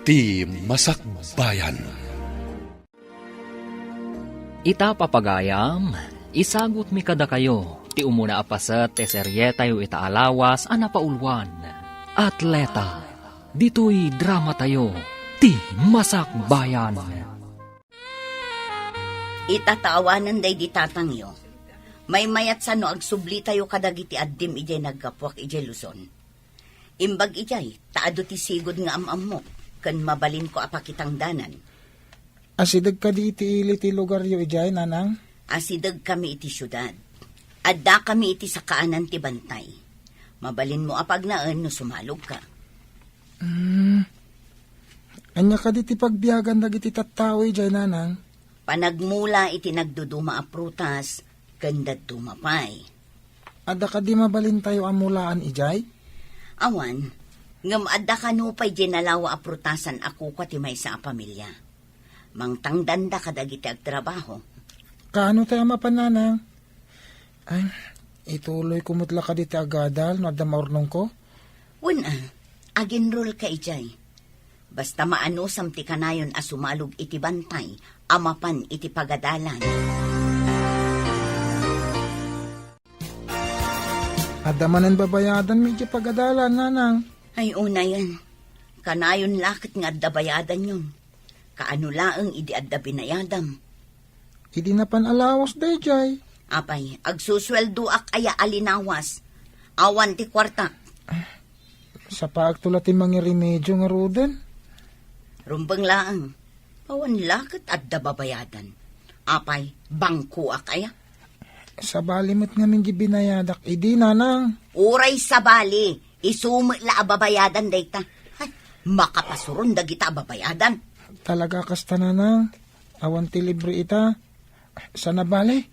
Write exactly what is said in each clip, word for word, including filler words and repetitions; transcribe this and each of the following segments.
Ti Masakbayan. Ita, papagayam, isagutmi kadakayo ti umuna a paset ti serietayo ita a lawas a napauluan, Atleta. Ditoy dramatayo, Ti Masakbayan. Ita ta awanen daydi tatangyo, maymayatsa no agsublitayo kadagiti addim idiay naggapuak idiay Luzon. Imbag idiay, ta adu ti sigud nga am-ammok ken mabalinko a pakitangdanan. Asideg kadi iti ili ti lugaryo idiay, nanang? Asidegkami iti siudad. Addakami iti sakaanan ti bantay. Mabalinmo a pagnaen no sumalogka. Hmm. Ania kadi ti pagbiagan dagiti tattao idiay, nanang? Panagmula iti nagduduma a prutas ken dadduma pay. Adda kadi mabalintayo a mulaan idiay? Awan, ngem adda kano pay diay nalawa a prutasan a kukua ti maysa a pamilia. Mangtangdanda kadagiti agtrabaho. Kaano tay a mapan, nanang? Ay, ituloyko met la kadi ti agadal no adda maurnongko? Wen a, aginrolka idiay. Basta maanusam ti kanayon a sumalog iti bantay a mapan iti pagadalan. Adda manen babayadanmi iti pagadalan, nanang? Ay, unayen. Kanayon la ket nga adda bayadanyon. Kaano laeng idi adda binayadam? Idi napan a lawas daydiay. Apay, agsusueldoak aya a linawas? Awan ti kuarta. Sapaakto la ti mangiremedio ngaruden. Rumbeng laeng. Awan la ket adda babayadan. Apay, bangkoak aya? Sabali met ngamin di binayadak idi, nanang. Uray sabali, isu met la a babayadan dayta. Ay, makapasuron dagita a babayadan. Talaga kasta, nanang. Awan ti libre ita. Saan a bale,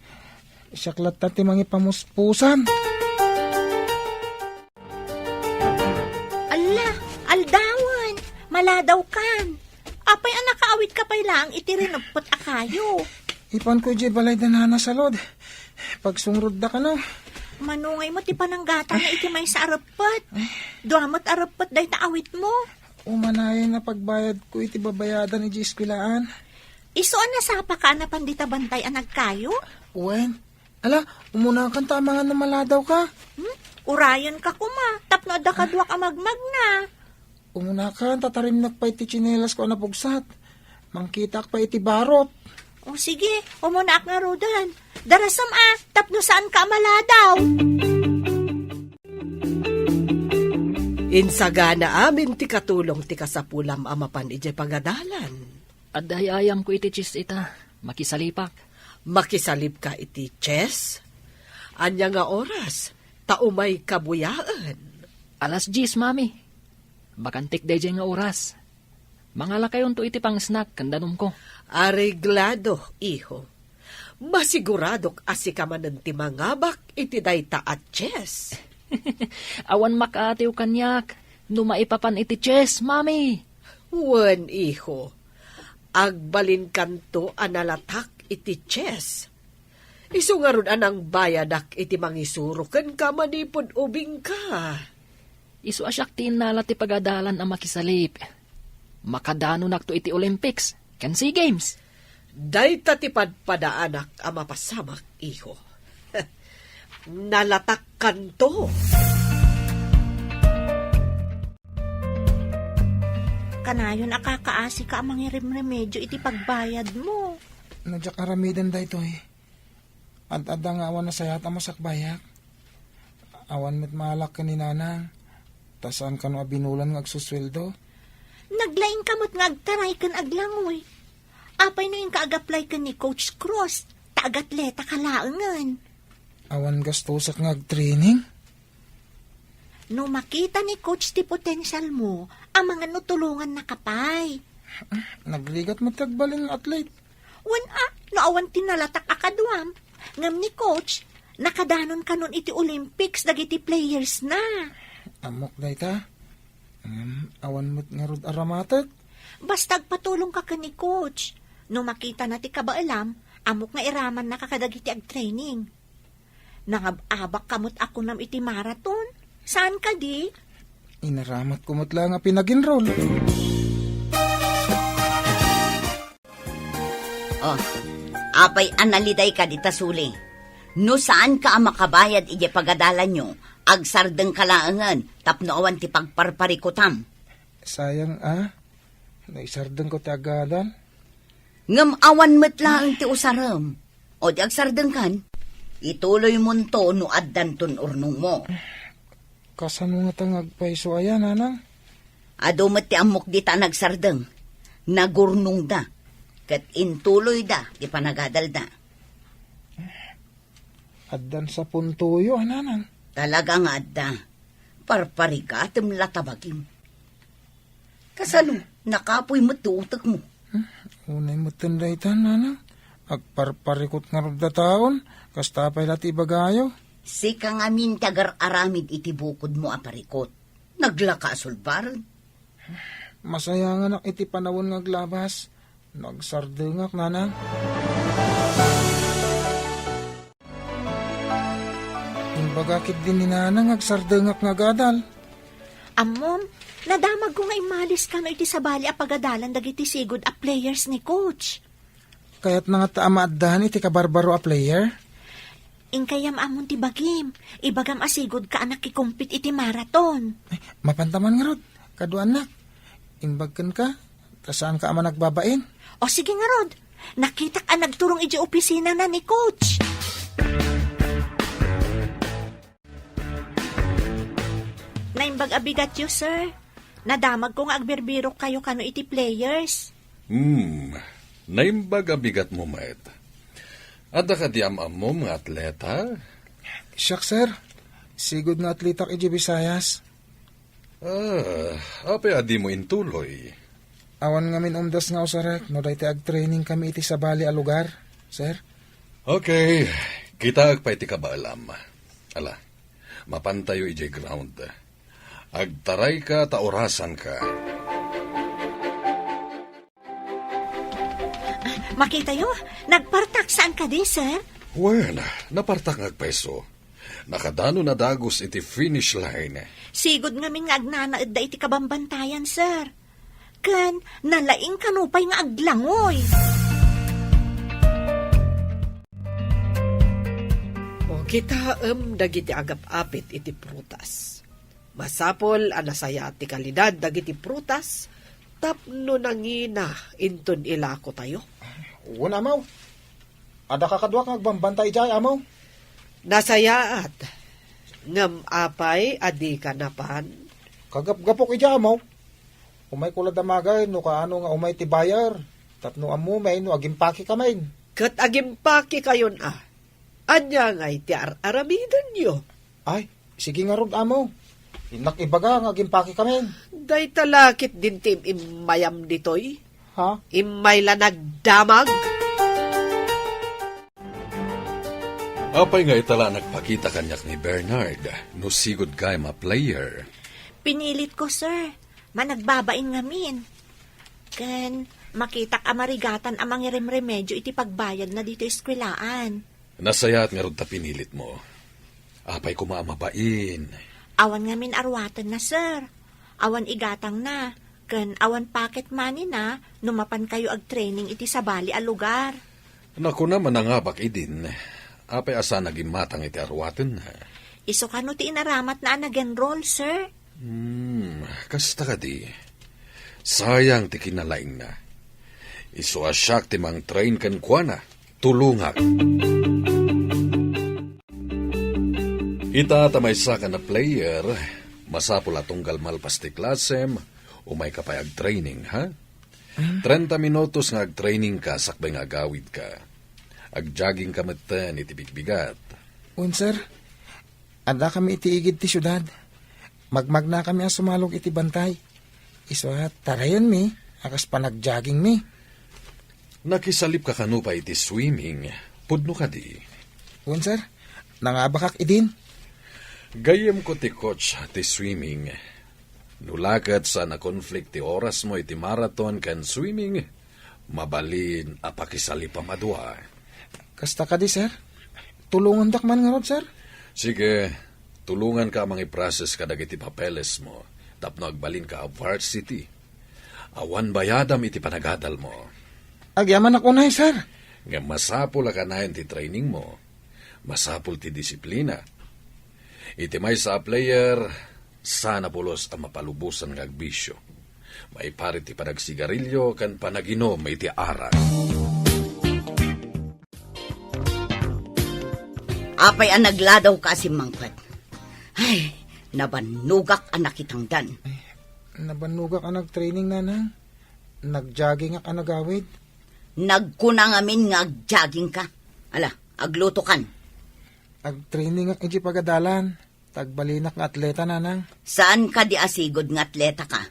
siak latta ti mangipamuspusan. Alla, aldawen, maladawkan. Apay a nakaawitka pay laeng iti rineppet a kayo? Ipanko idiay balay da nana Salud. Pagsungrod da kano. Mano ngay met ti pananggatangna iti maysa a reppet? Dua met a reppet dayta awitmo. Umanayen a pagbayadko iti babayadan idiay eskuelaan. Isu a nasapaka a napan dita bantay a nagkayo? Wen, ala, umunakan ta amangan no maladawka. Hmm? Urayenka koma, tapno adda kaduak a magmagna. Umunakan ta tarimnak pay ti tsinelasko a napugsat. Mangkitaak pay iti barot. O sige, umunaak ngaruden. Darasem a, tapno saanka a maladaw. Insagana amin ti katulong ti kasapulam a mapan idiay pagadalan. Adda ay-ayamko iti chess ita. Makisalipak. Makisalipka iti chess? Ania nga oras? Ta umayka buyaen. Alas dies, Mami. Bakantik daydiay nga oras. Mangalakayonto iti pang-snack ken danumko. Areglado, iho. Masiguradok a sika manen ti mangabak iti dayta a chess. Awan makaatiw kaniak no maipapan iti chess, Mami. Wen, iho. Agbalinkanto a nalatak iti chess. Isu ngarud a nangbayadak iti mangisuro kenka manipud ubingka. Isu a siak ti innala ti pagadalan a makisalip. Makadanonakto iti Olympics ken SEA Games. Dayta ti padpadaanak a mapasamak, iho. Nalatakkanto. Kanayon a kakaasika a mangirimremedio iti pagbayadmo. No diak aramiden daytoy, ad-adda nga awan nasayaat a masakbayak. Awan met maalak ken ni Nanang, ta saan kano a binulan nga agsusueldo. Naglaingka met nga agtaray ken aglangoy. Apay no inka ag-apply ken ni Coach Cruz, ta agatletaka laengen. Awan gastusak nga agtraining? No makita ni Coach ti potensialmo, amangan no tulongannaka pay. Nagrigat met ti agbalin nga athlete. Wen a, no awan ti nalatak a kaduam. Ngem ni Coach, nakadanon kanon iti Olympics dagiti playersna. Ammok dayta. Ngem awan met ngarud a ramatek. Basta agpatulongka ken ni Coach. No makitana ti kabaelam, ammok nga iramannaka kadagiti agtraining. Nangab-abakka met a kunam iti marathon. Saan kadi? Inaramatko met laeng a pinag-enroll. Oh, apay a nalidayka dita suli? No saanka a makabayad idiay pagadalanyo, agsardengka laengen tapno awan ti pagparparikutam. Sayang a, no isardengko ti agadal. Ngem awan met laeng ti usarem. O di agsardengkan, ituloymonto no addanton urnongmo. Kasano ngata nga agpayso aya, nanang? Adu met ti ammok dita a nagsardeng. Nagurnongda. Ket intuloyda ti panagadalda. Addan sapuntoyo, a, nanang? Talaga nga adda. Parparigatem la ta bagim. Kasano, nakapoy met ti utekmo? Hmm, unay metten dayta, nanang. Agparparikut ngarud dataon, kasta pay la ti ibagayo. Sika ngamin ti agar-aramid iti bukodmo a parikut. Naglaka a sulbaren. Masayanganak iti panawen nga aglabas. Nagsardengak, nanang. Imbaga ketdi ni nanang nga agsardengak nga agadal. Ammom, nadamagko nga immalis kano iti sabali a pagadalan dagiti sigud a players ni coach. Kayatna ngata a maaddan iti kabarbaro a player? Inkay ammon ti bagim, ibagam a sigudka a nakikompete iti marathon. Ay, mapanta man ngarud, kaduanak. Imbag kenka, ta saanka a managbabain. O sige ngarud, nakitak a nagturong idiay opisinana ni coach. Naimbag a bigatyo, sir. Nadamagko nga agbirbirokkayo kano iti players. Hmm, naimbag a bigatmo met. Adda kadi am-ammom nga atleta? Siak, sir. Sigud nga atletak idiay Visayas. Ah, apay a dimo intuloy? Awan ngamin umdas nga usarek no daytoy agtraining kami iti sabali a lugar, sir. Okay, kitaek pay ti kabaelam. Ala, mapantayo idiay ground. Agtarayka ta orasanka. Makitayo, nagpartak saan kadi, sir? Wen, napartak nga agpayso. Nakadano na dagus iti finish line. Sigud ngamin nga agnanaedda iti kabambantayan, sir. Ken nalaing kano pay nga aglangoy. O, kitaem dagiti agap-apit iti prutas. Masapul a nasayaat ti kalidad dagiti prutas tapno nangina inton ilakotayo. Wen, Amaw. Adda kakaduak nga agbambantay idiay, Amaw. Nasayaat. Ngem apay a dika napan? Kagapgapok idiay, Amaw. Umayko la damagay no kaano nga umay ti buyer. Tapno ammomi no agimpakekamin. Ket agimpakekayon a. Ania ngay ti ar-aramidenyo? Ay, sige ngarud, Amaw. Innak ibaga nga agimpakekamin. Dayta la ketdin ti im-immayam ditoy? Ha? Immay la nagdamag? Apay nga ita la nagpakita kaniak ni Bernard no sigud gayam a player? Pinilitko, sir. Managbabain ngamin. Ken makitak a marigatan a mangiremremedio iti pagbayadna ditoy eskwelaan. Nasayaat ngarud ta pinilitmo. Apay koma a mabain? Awan ngamin aruatenna, sir. Awan igatangna, ken awan pocket money-na no mapankayo agtraining iti sabali a lugar. Nakuna, manangabak idin. Apay a saan a gimmatang iti aruatenna? Isu kano ti inaramatna a nag-enroll, sir. Hmm, kasta kadi. Sayang ti kinalaingna. Isu a siak ti mangtrain kenkuana. Tulongak. Ita ta maysakan a player, masapul a tunggal malpas ti klasem, umayka pay agtraining, ha? Ah. Trenta minutos nga agtrainingka sakbay nga agawidka. Agjoggingka metten iti bigbigat. Wen, sir. Addakami iti igid ti siudad. Magmagnakami a sumalog iti bantay. Isu a tarayenmi a kas panagjoggingmi. Nakisalipka kano pay iti swimming? Pudno kadi? Wen, sir. Nangabakak idin. Gayyemko ti coach ti swimming. No la ket saan a conflict ti orasmo iti marathon ken swimming, mabalin a pakisalipam a dua. Kasta kadi, sir? Tulongandak man ngarud, sir? Sige, tulonganka a mangiprocess kadagiti papelesmo tapno agbalinka a varsity. Awan bayadam iti panagadalmo. Agyamanak unay, sir. Ngem masapul a kanayon ti trainingmo. Masapul ti disiplina. Iti maysa a player, saan a pulos a mapalubosan nga agbisio. Maiparit ti panagsigarilio ken panaginum iti arak. Apay a nagladawka a simmangpet? Ay, nabannogak a nakitangdan. Nabannogak a nagtraining, nanang. Nagjoggingak a nagawid. Nagkuna ngamin nga agjoggingka. Ala, aglutokan. Agtrainingak iti pagadalan. Ta agbalinak nga atleta, nanang. Saan kadi a sigud nga atletaka?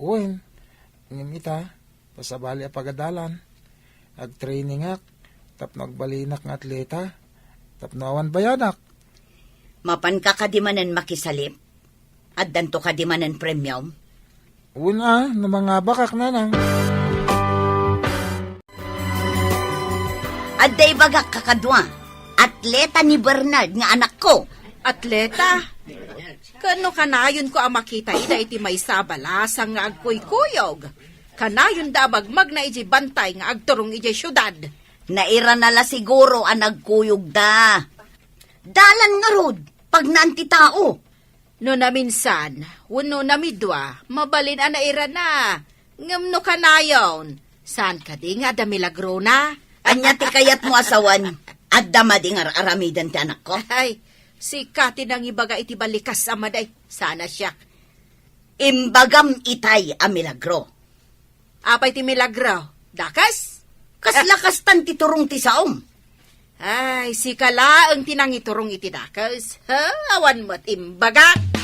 Wen, ngem ita, ta sabali a pagadalan. Agtrainingak, tapno agbalinak nga atleta, tapno awan bayadak. Mapanka kadi manen makisalip? Addanto kadi manen premium? Wen a, no mangabakak, nanang. Adda ibagak kakadua, atleta ni Bernard nga anakko. Atleta? Ken no kanayonko a makita ida iti maysa a balasang nga agkuykuyog, kanayonda a magmagna idiay bantay nga agturong idiay siudad. Nairana la siguro a nagkuyogda. Dalan ngarud, pagnaan ti tao. No naminsan, wenno namidua, mabalin a nairana. Ngem no kanayon, saan kadi nga adda milagrona? Ania ti kayatmo a sawen? Adda madi nga ar-aramiden ti anakko? Ay, sika ti nangibaga iti balikas a madi. Saan a siak. Imbagam itay a milagro. Apay ti milagro? Dakes? Kasla kastan ti turong ti saom. Ay, sika laeng ti nangiturong iti dakes. Ha? Awan met imbagak.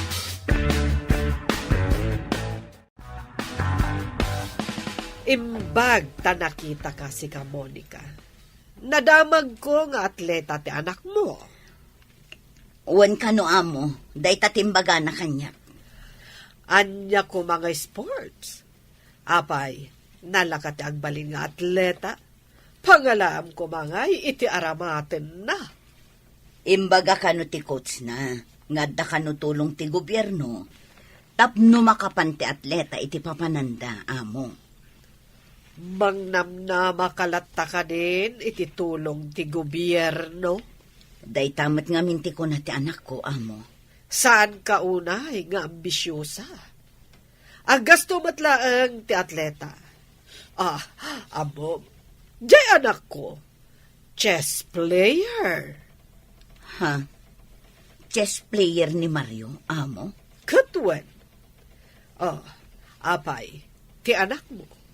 Imbag ta nakitaka, sika, Monica. Nadamagko nga atleta ti anakmo. Wen kano, amo, dayta ti imbagana kaniak. Ania koma nga sports? Apay, nalaka ti agbalin nga atleta? Pangalaam koma ngay iti aramatenna. Imbaga kano ti coachna nga adda kano tulong ti gobierno tapno makapan ti atleta iti papananda, amo. Mangnamnamaka latta kadin iti tulong ti gobierno? Dayta met ngamin ti kuna ti anakko, amo. Saanka unay nga ambisiosa. Aggasto met laeng ti atleta. Ah, ammom, diay anakko, chess player. Ha? Chess player ni Mario, amo? Ket wen. Ah, apay, ti anakmo?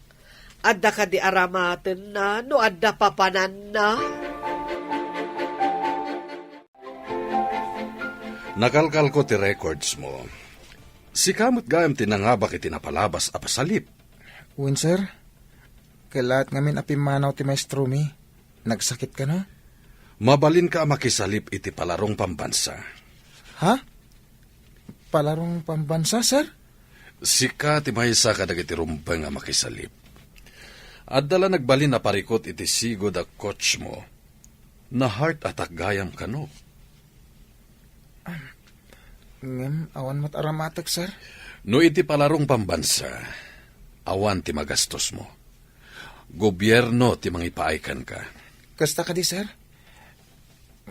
Adda kadi aramatenna no adda papananna? Nakalkalko ti records mo. Sika met gayam ti nangabak iti napalabas a pasalip. Wen, sir. Kellaat ngamin a pimmanaw ti maestromi. Nagsakit kano? Mabalinka a makisalip iti palarong pambansa. Ha? Palarong pambansa, sir? Sika ti maysa kadagiti rumbeng a makisalip. Adda la nagbalin a parikut iti sigud a coach mo. Na-heart attack gayam kano? Ngem awan met aramatek, sir. No iti palarong pambansa, awan ti magastos mo. Gobierno ti mangipaay kenka. Kasta kadi, sir?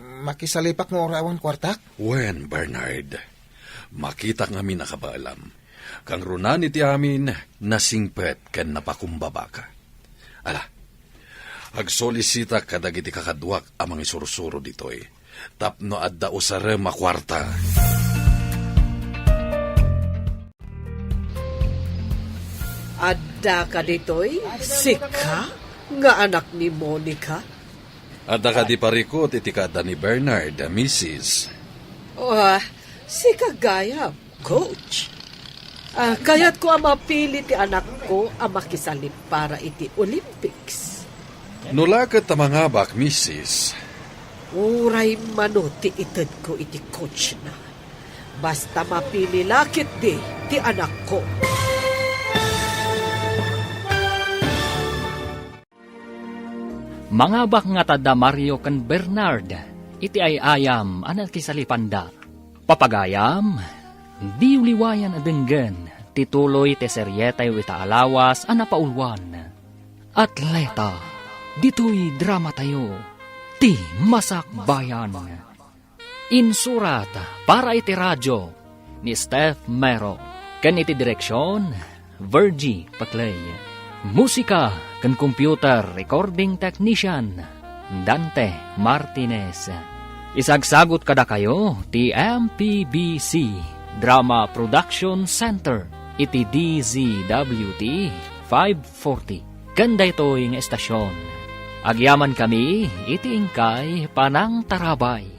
Makisalipak no uray awan kuartak? Wen, Bernard. Makitak ngamin a kabaelam. Kangrunaan iti amin, nasingpet ken napakumbabaka. Ala, agsolisitak kadagiti kakaduak a mangisursuro ditoy tapno adda usarem a kuarta. Adda kaditoy sika nga anak ni Monica? Adda kadi parikut iti kaadda ni Bernard, misis? Ah, sika gayam, coach. Ah, kayatko a mapili ti anakko a makisalip para iti Olympics. No la ket ta mangabak, misis. Uray mano ti itedko iti coachna. Basta mapili la ketdi ti anakko. Mangabak ngata da Mario ken Bernard iti ay-ayam a nakisalipanda. Papagayam, diyo liwayan a denggen ti tuloy ti serietayo ita a lawas a napauluan. Atleta, ditoy dramatayo, ti Masakbayan. Insurat para iti radio ni Steph Mero, ken iti direksion, Virgie Paclay. Musika ken computer recording technician, Dante Martinez. Isagsagut kadakayo ti M P B C Drama Production Center iti D Z W T five forty. Ken daytoy nga estasion, agyamankami iti inkay panangtarabay.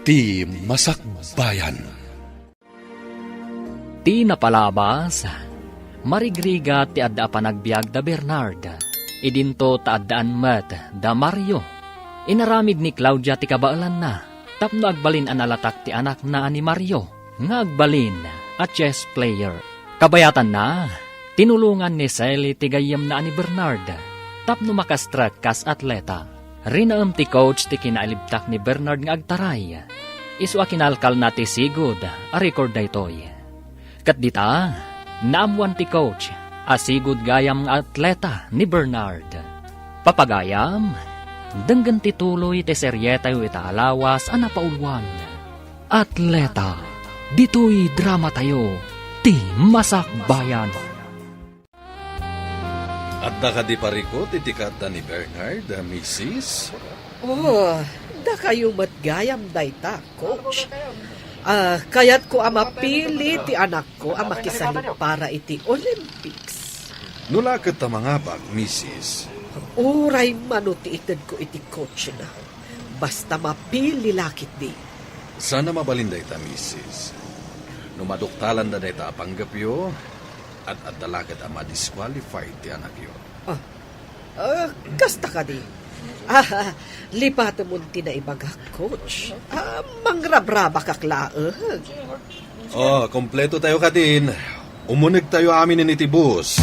Ti Masakbayan. Ti napalabas, marigrigat ti adda a panagbiag da Bernard. Idinto ta addaan met da Mario. Inaramid ni Claudia ti kabaelanna tapno agbalin a nalatak ti anakna a ni Mario nga agbalin a chess player. Kabayatanna, tinulongan ni Sally ti gayyemna a ni Bernard tapno makastrek kas atleta. Rinaem ti coach ti kinalibtak ni Bernard nga agtaray. Isu a kinalkalna ti sigud a record daytoy. Ket dita, naammoan ti coach a sigud gayam nga atleta ni Bernard. Papagayam, denggen ti tuloy ti serietayo ita a lawas a napauluan. Atleta, ditoy dramatayo, ti Masakbayan. Adda kadi parikut iti kaadda ni Bernard, a misis? Oh, dakayo met gayam dayta, coach. Ah, kayatko a mapili ti anakko a makisalip para iti Olympics. No la ket ta mangabak, misis? Uray mano ti itedko iti coachna. Basta mapili la ketdi. Saan a mabalin dayta, misis. No maduktalanda dayta a panggepyo, ad-adda la ket a madisqualified ti anakyo. Ah, ah, kasta kadi. Ah, lipatemon ti naibagak, coach. Ah, mangrabrabakak laeng. Oh, kompleto tayo kadin. Umuneg tayo aminen iti bus.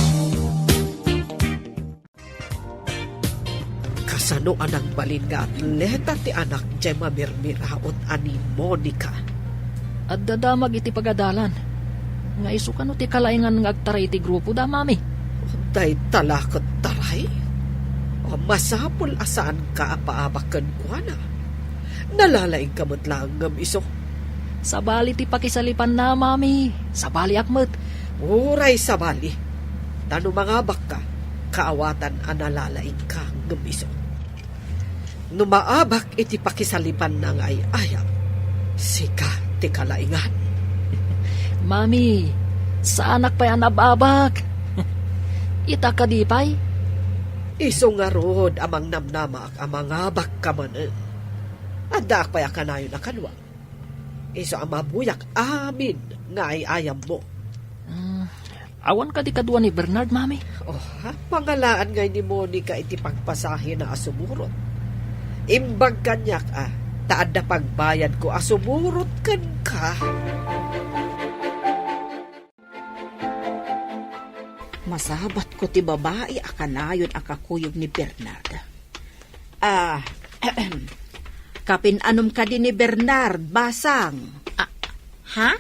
Kasano a nagbalin nga atleta ti anak jay mamirmiraot a ni Monica? Adda damag iti pagadalan. Nga isu kano ti kalaingan nga agtaray iti grupo da, Mami? Dayta la ket taray? Masapul a saanka a paabak kenkuana. Nalalaingka met laeng ngem isu. Sabali ti pakisalipanna, Mami. Sabaliak met. Uray sabali. Ta no mangabakka, kaawatan a nalalaingka ngem isu. No maabak iti pakisalipanna nga ay-ayam, sika ti kalaingan. Mami, saanak pay a nab-abak. Ita kadi pay? Isu ngarud a mangnamnamaak a mangabakka manen. Addaak pay a kanayon a kaduak. Isu a mabuyak amin nga ay-ayammo. Mm, awan kadi kadua ni Bernard, Mami? Oh, ha? Pangalaan ngay ni Monica iti pagpasahina a sumurot. Imbag kaniak a, ta adda pagbayadko a sumurot kenka. Masabatko ti babai a kanayon a kakuyog ni Bernard. Ah, kapin-anom kadi ni Bernard, basang? Ah, ha?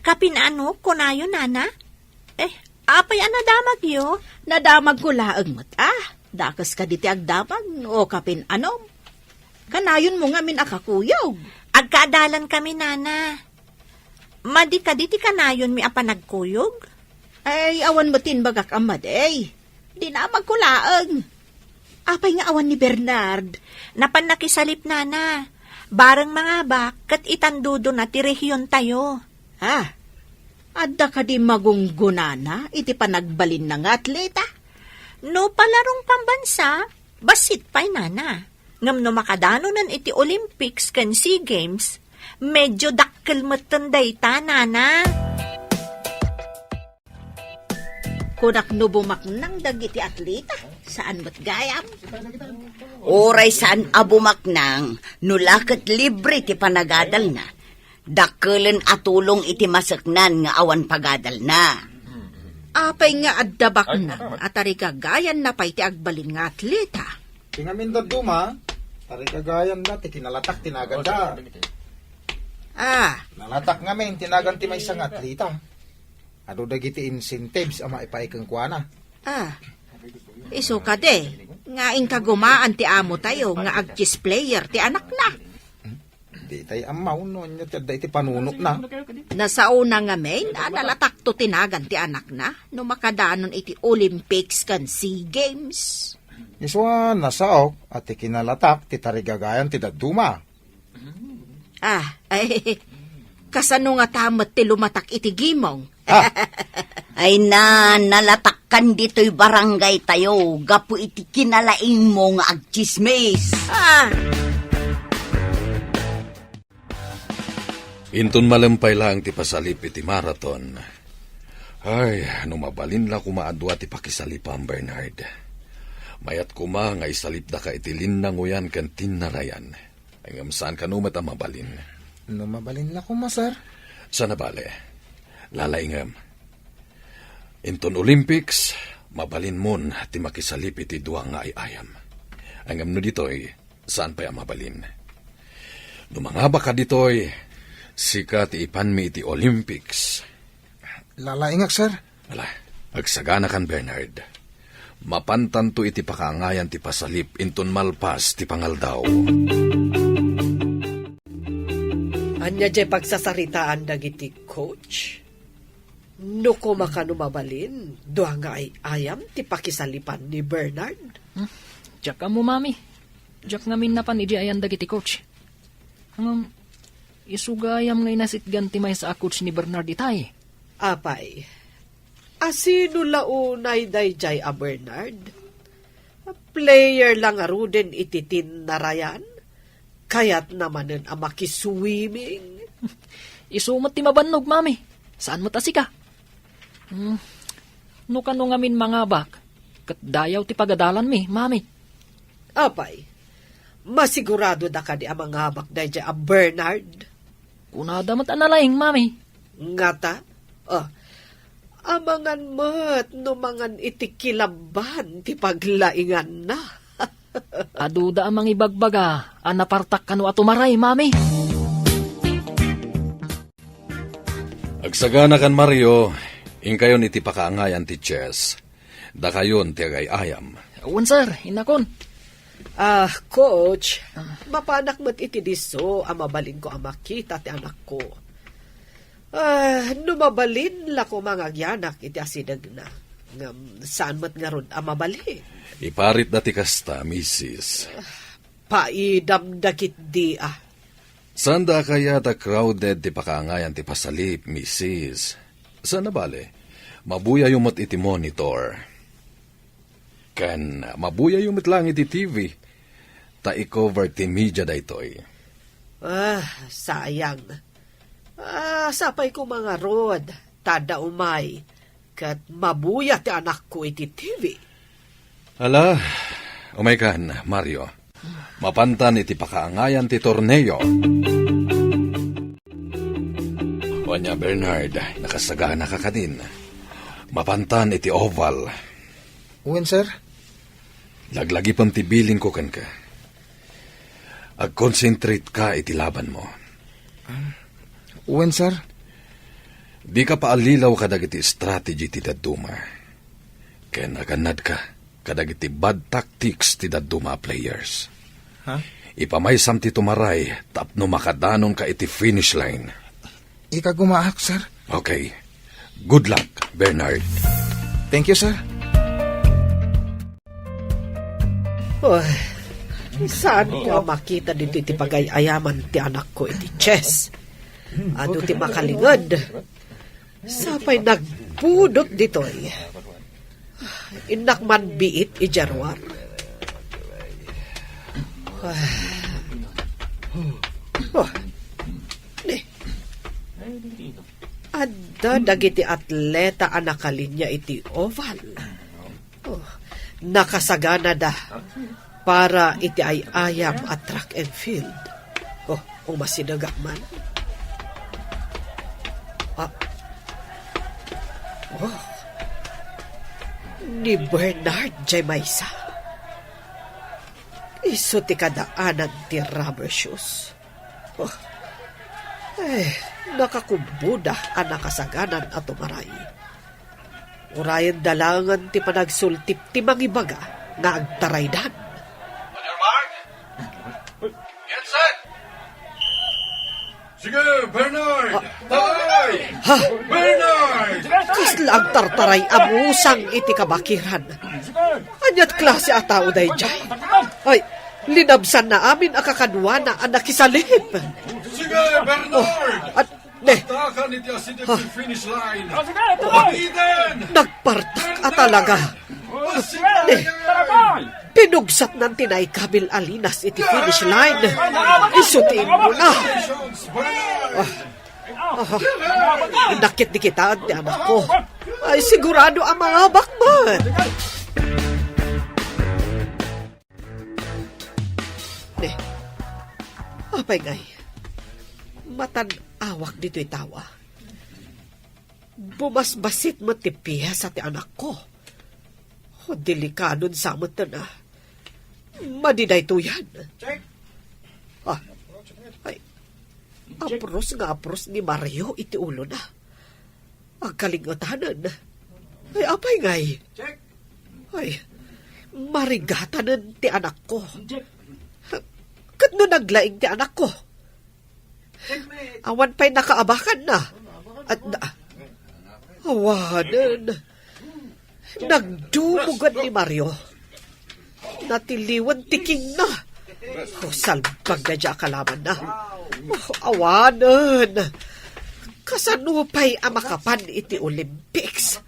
Kapin-ano, kunayo, nana? Eh, apay a nadamagyo? Nadamagko laeng met, ah. Dakes kadi ti agdamag, o kapin-anom. Kanayonmo ngamin a kakuyog. Agkaadalan kami, nana. Madi kadi ti kanayonmi a panagkuyog? Ay, awan met ti imbagak a madi. Dinamagko laeng. Apay nga awan ni Bernard? Napan nakisalip, nana. Bareng mangabak, ket itandodona ti rehiontayo. Ha? Adda kadi magunggonana iti panagbalinna nga atleta? No palarong pambansa, bassit pay, nana. Ngem no makadanonen iti Olympics ken Sea Games, medyo dakkel metten dayta, nana. Kunak no bumaknang dagiti atleta, saan met gayam? Uray saan a bumaknang, no la ket libre ti panagadalna. Dakkelen a tulong iti maseknan nga awan pagadalna. Apay nga adda baknang a tarigagayanna pay ti agbalin nga atleta? Ti ngamin dadduma, tarigagayanna ti kinalatak ti naganda. Ah. Nalatak ngamin ti nagan ti maysa nga atleta. Adu dagiti incentives a maipaay kenkuana. Ah. Isu kadi, nga inkagumaan ti amo tayo nga ag-chess player ti anakna. Di tay ammaw no anya ti adda iti panunotna. Nasaona ngamin a nalatakto ti nagan ti anakna no makadanon iti Olympics ken SEA Games. Isu a nasaok a ti kinalatak ti tarigagayan ti dadduma. Ah, ay, kasano nga ta met ti lumatak iti gimong? Ah. Ay na, nalatakkan ditoy barangay tayo gapu iti kinalaingmo nga agtsismis. Ah. Inton malem pay laeng ti pasalip iti marathon, ay, no mabalin la koma a dua ti pakisalipam, Bernard. Mayat koma nga isalipdaka iti linnangoyan ken tinnarayan. Ngem saan kano met a mabalin? No mabalin la koma, sir. Saan a bale. Lalaingem. Inton Olympics, mabalinmon ti makisalip iti dua nga ay-ayam. Ngem no ditoy, saan pay a mabalin. No mangabaka ditoy, sika ti ipanmi iti Olympics. Lalaingak, sir. Ala, agsaganakan, Bernard. Mapantanto iti pakaangayan ti pasalip inton malpas ti pangaldaw. Ania jay pagsasaritaan dagiti coach? No koma kano mabalin, dua nga ay-ayam ti pakisalipan ni Bernard. Hmm, diak ammo, Mami. Diak ngamin napan idi ayan dagiti coach. Ngem, isu gayam nga inasitgan ti maysa a coach ni Bernard itay. Apay, asino la unay daydiay a Bernard? Player la ngaruden iti tinnarayan? Kayatna manen a makiswimming? Isu met ti mabannog, Mami. Saan met a sika? Hmm, no kano ngamin mangabak, ket dayaw ti pagadalanmi, Mami. Apay, masiguradoda kadi a mangabak daydiay a Bernard? Kunada met a nalaing, Mami. Ngata? Ah, amangan met no mangan iti kilabban ti paglainganna. Aduda a mangibagbaga a napartak kano a tumaray, Mami. Agsaganakan, Mario, inkayon iti pakaangayan ti chess. Dakayon ti agay-ayam. Wen, sir, innakon. Ah, coach, mapanak met iti disso a mabalinko a makita ti anakko. Ah, no mabalin la koma nga agyanak iti asidegna. Ngem saan met ngarud a mabalin. Iparitda ti kasta, misis. Paidam dagiti a. Saanda a kayat a crowded ti pakaangayan ti pasalip, misis. Saan a bale, mabuyayo met iti monitor. Ken mabuyayo met laeng iti T V, ta i-cover ti media daytoy. Ah, sayang. Ah, sapay koma ngarud, ta adda umay, ket mabuya ti anakko iti T V. Ala, umaykan, Mario. Mapantan iti pakaangayan ti torneo. Ania, Bernard, nakasaganaka kadin. Mapantan iti oval. Wen, sir. Laglagipem ti bilinko kenka. Ag-concentrate ka iti labanmo. Wen, sir. Dika paallilaw kadagiti strategy ti dadduma. Ken agannadka kadagiti bad tactics ti dadduma a players. Ha? Ipamaysam ti tumaray tapno makadanonka iti finish line. Ikagumaak, sir. Okay. Good luck, Bernard. Thank you, sir. Oy, saanko a makita ditoy ti pagay-ayaman ti anakko iti chess. Adu ti makalinged. Sapay nagbudot ditoy. Innak man biit idiay ruar. Oh, ni. Adda dagiti atleta a nakalinya iti oval. Oh, nakasaganada para iti ay-ayam a track and field. Oh, umasidegak man. Ah. Oh. Ni Bernard jay maysa. Isu ti kadaanan ti rubber shoes. Oh. Eh, nakakubboda a nakasaganan a tumaray. Urayenda laengen ti panagsultip ti mangibaga nga agtaraydan. Sige, Bernard! Ah. Taray! Ha? Bernard! Kasla agtartaray a musang iti kabakiran. Ania't klase a tao daydiay? Ay, linabsanna amin a kakaduana a nakisalip. Sige, Bernard! Oh, at, ne. Takan iti asideg ti finish line. Ah, sige, tuloy! Abitan! Nagpartak a talaga. Sige, ne. Bernard! Pinugsatnan ti naikabil a linas iti finish line. Isu ti immuna. Ah, ah, nakitdikitaan ti anakko. Ay, sigurado a mangabak met. Ne, apay ngay, matan-awak ditoy tawa. Bumasbasit met ti piesa ti anakko. O, delikanon sa met na. Madi daytoyan. Check. Ah, ay, apros nga apros ni Mario iti ulona. Agkalingetanen. Ay, apay ngay? Check. Ay, marigatanen ti anakko. Check. Ket no naglaing ti anakko? Awan pay nakaabakanna. At na, awanen. Nagdumugan ni Mario. Natiliwan ti kingna. O, salbag na dia kalamanna. O, awanen. Kasano pay a makapan iti Olympics?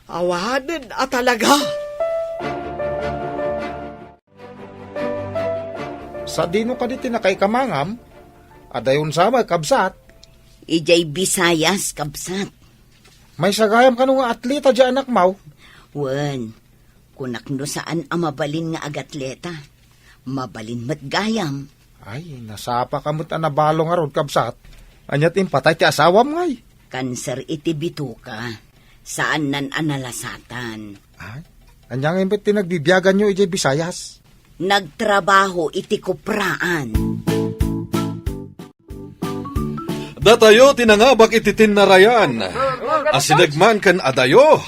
Awanen a talaga. Sadino kadi ti nakaikamangam? Adayon sa met, kabsat? Idiay Visayas, kabsat. Maysa gayam kano nga atleta diay anakmo? Wen, kunak no saan a mabalin nga agatleta. Mabalin met gayam. Ay, nasapaka met a nabalo ngarud, kabsat. Ania ti impatay ti asawam ngay? Kanser iti bituka. Saannan a nalasatan. Ay, ania ngay met ti nagbibiaganyo idiay Visayas? Nagtrabaho iti kupraan. Datayo ti nangabak iti tinnarayan. Asideg man ken adayo,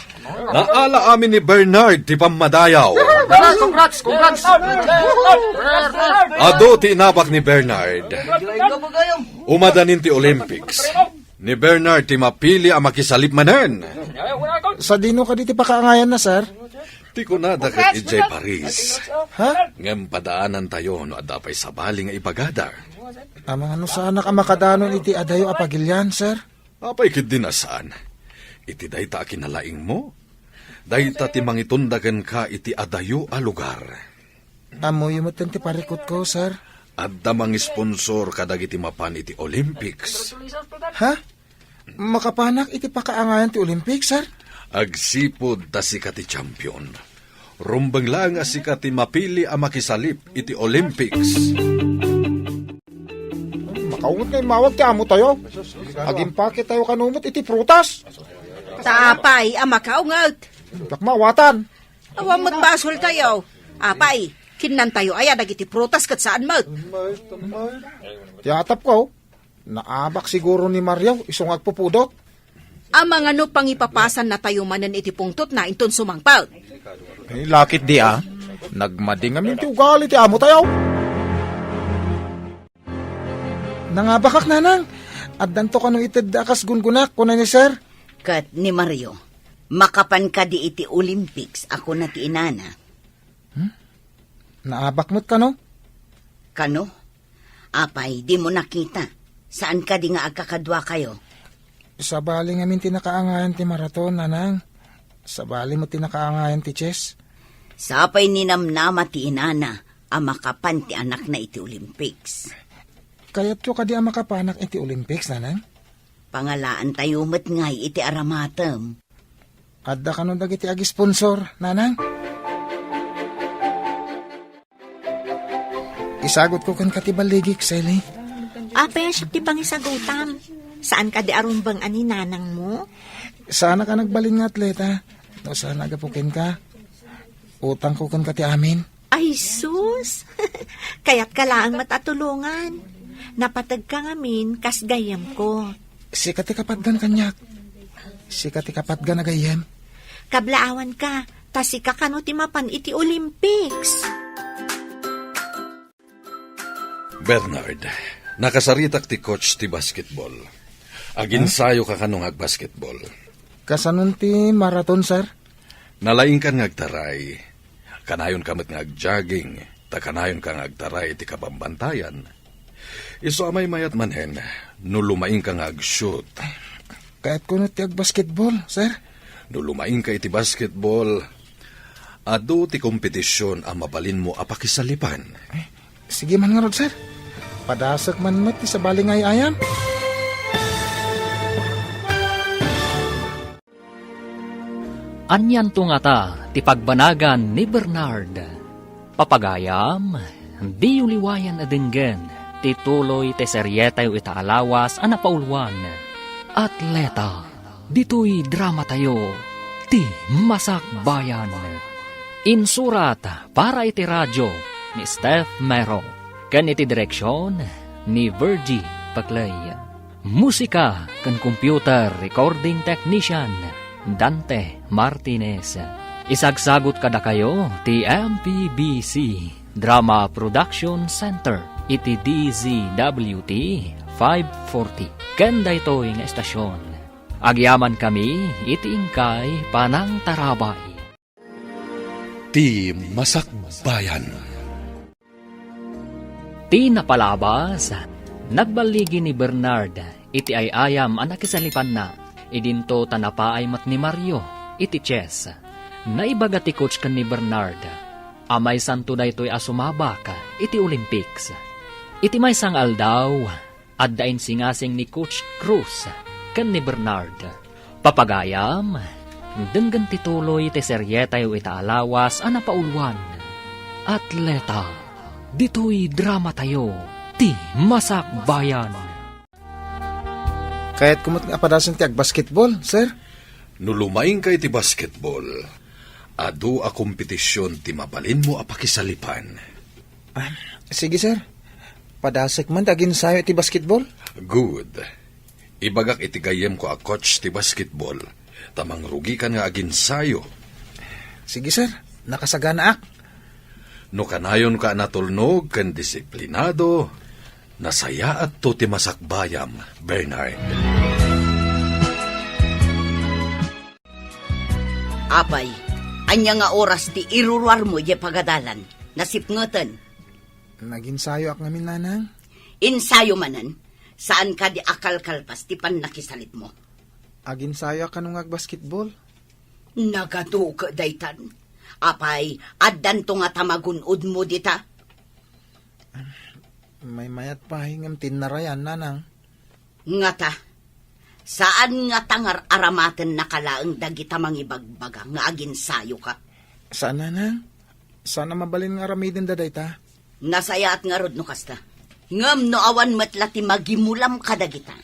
naala amin ni Bernard ti pammadayaw. Congrats, congrats, congrats! Adu ti inabak ni Bernard. Umadanin ti Olympics. Ni Bernard ti mapili a makisalip manen. Sadino kadi ti pakaangayanna, sir? Ti kunada ket idiay Paris. Ha? Ngem padaanantayo no adda pay sabali nga ibagada. Amangan no saanak a makadanon iti adayo a pagilian, sir? Apay ketdi a saan? Iti dayta a kinalaingmo, dayta ti mangitunda kenka iti adayo a lugar. Ammoyo metten ti parikutko, sir. Adda mangisponsor kadagiti mapan iti Olympics. Ha? Makapanak iti pakaangayan ti Olympics, sir? Agsipud ta sika ti champion. Rumbeng laeng a sika ti mapili a makisalip iti Olympics. Makaunget nga immawag ti amotayo. Agimpaketayo kano met iti prutas. Ta apay a makaunget? Diak maawatan. Awan met basoltayo. Apay, kinnantayo aya dagiti prutas ket saan met? Ti atapko, naabak siguro ni Mario, isu nga agpupudot. Amangan no pangipapasannatayo manen iti pungtotna inton sumangpet. Ay, laketdi a. Nagmadi ngamin ti ugali ti amotayo. Nangabakak, nanang. Addanto kano itedda a kas gungonak, kuna ni sir. Ket ni Mario, makapan kadi iti Olympics a kuna ti inana. Hmm? Naabak met kano? Kano? Apay, dimo nakita? Saan kadi nga agkakaduakayo? Sabali ngamin ti nakaangayan ti maraton, nanang. Sabali met ti nakaangayan ti chess. Sapay ninamnama ti inana a makapan ti anakna iti Olympics. Kayatyo kadi a makapanak iti Olympics, nanang? Pangalaantayo met ngay iti aramatem. Adda kano dagiti agisponsor, nanang? Isagutko kenka ti balligik, Sally. Apay a siak ti pangisagutam? Saan kadi a rumbeng a ni nanangmo? Saanak a nagbalin nga atleta. No saan a gapu kenka, utangko kenka ti amin. Ay, sus! Kayatka laeng met a tulongan. Napategka ngamin kas gayyemko. Sika ti kapatgan kaniak. Sika ti kapatgan a gayyem. Kablaawanka, ta sika kano ti mapan iti Olympics. Bernard, nakasaritak ti coach ti basketball. Aginsayoka kano nga agbasketball. Kasanon ti marathon, sir? Nalaingkan nga agtaray. Kanayonka met nga agjogging, ta kanayonka nga agtaray iti kabambantayan. Isu a maymayat manen, no lumaingka nga ag-shoot. Kayatko no ti agbasketball, sir. No lumaingka iti basketball, adu ti kompetisyon a mabalinmo a pakisalipan. Eh, sige man ngarud, sir. Padasek man met ti sabali nga ay-ayam. Anianto ngata ti pagbanagan ni Bernard? Papagayam, diyo liwayan a denggen ti tuloy ti serietayo ita a lawas a napauluan, Atleta. Ditoy dramatayo, Ti Masakbayan. Insurat para iti radio ni Steph Mero, ken iti direksion ni Virgie Paclay. Musika ken computer recording technician, Dante Martinez. Isagsagut kadakayo ti M P B C Drama Production Center iti D Z W T five forty. Ken daytoy nga estasion, agyamankami iti inkay panangtarabay. Ti Masakbayan. Ti napalabas, nagballigi ni Bernard iti ay-ayam a nakisalipanna. Idinto ta napaay met ni Mario iti chess. Naibaga ti coach ken ni Bernard a maysanto daytoy a sumabak iti Olympics. Iti maysa nga aldaw, adda insingasing ni Coach Cruz ken ni Bernard. Papagayam, denggen ti tuloy ti serietayo ita a lawas a napauluan, Atleta. Ditoy dramatayo, Ti Masakbayan. Kayatko met nga apadasen ti agbasketball, sir. No lumaingka iti basketball, adu a kompetisyon ti mabalinmo a pakisalipan. Ah, sige, sir. Padasek man ti aginsayo iti basketball. Good. Ibagak iti gayyemko a coach ti basketball, ta mangrugikan nga aginsayo. Sige, sir. Nakasaganaak. No kanayonka a natulnog ken disiplinado, nasayaatto ti masakbayam, Bernard. Apay, ania nga oras ti iruruarmo idiay pagadalan? Nasipngeten. Naginsayoak ngamin, nanang. Insayo manen? Saan kadi a kalkalpas ti pannakisalipmo? Aginsayoak kano nga agbasketball. Nagaduke daytan. Apay, addanto ngata magun-odmo dita? Maymayat pay ngem tinnarayan, nanang. Ngata, saan ngata nga ar-aramatennaka laeng dagita mangibagbaga nga aginsayoka? Saan, nanang. Saan a mabalin nga aramidenda dayta. Nasayaat ngarud no kasta. Ngem no awan met la ti magimulam kadagita,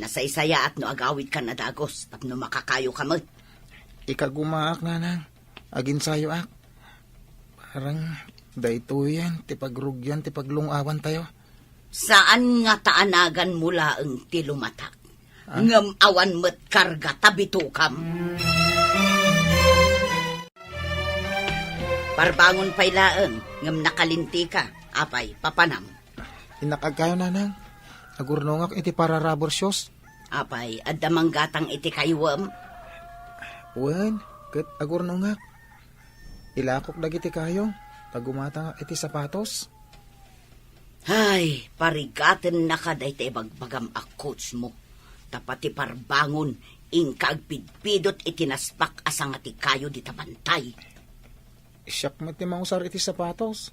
nasaysayaat no agawidkan a dagus tapno makakayoka met. Ikagumaak, nanang. Aginsayoak. Parang daytoyen ti pagrugian ti paglung-awantayo. Saan ngata a naganmo laeng ti lumatak, ah, ngem awan met karga ta bitokam. Parbangon pay laeng, ngem nakalintika. Apay, papanam? Innak agkayo, nanang. Agurnongak iti para rubber shoes. Apay, adda manggatang iti kayuem? Wen, ket agurnongak. Ilakok dagiti kayo, ta gumatangak iti sapatos. Ay, parigatennaka dayta ibagbagam a coach mo. Ta pati parbangon, inka agpidpidot iti naspak a sanga ti kayo dita bantay. Siak met ti mangusar iti sapatos.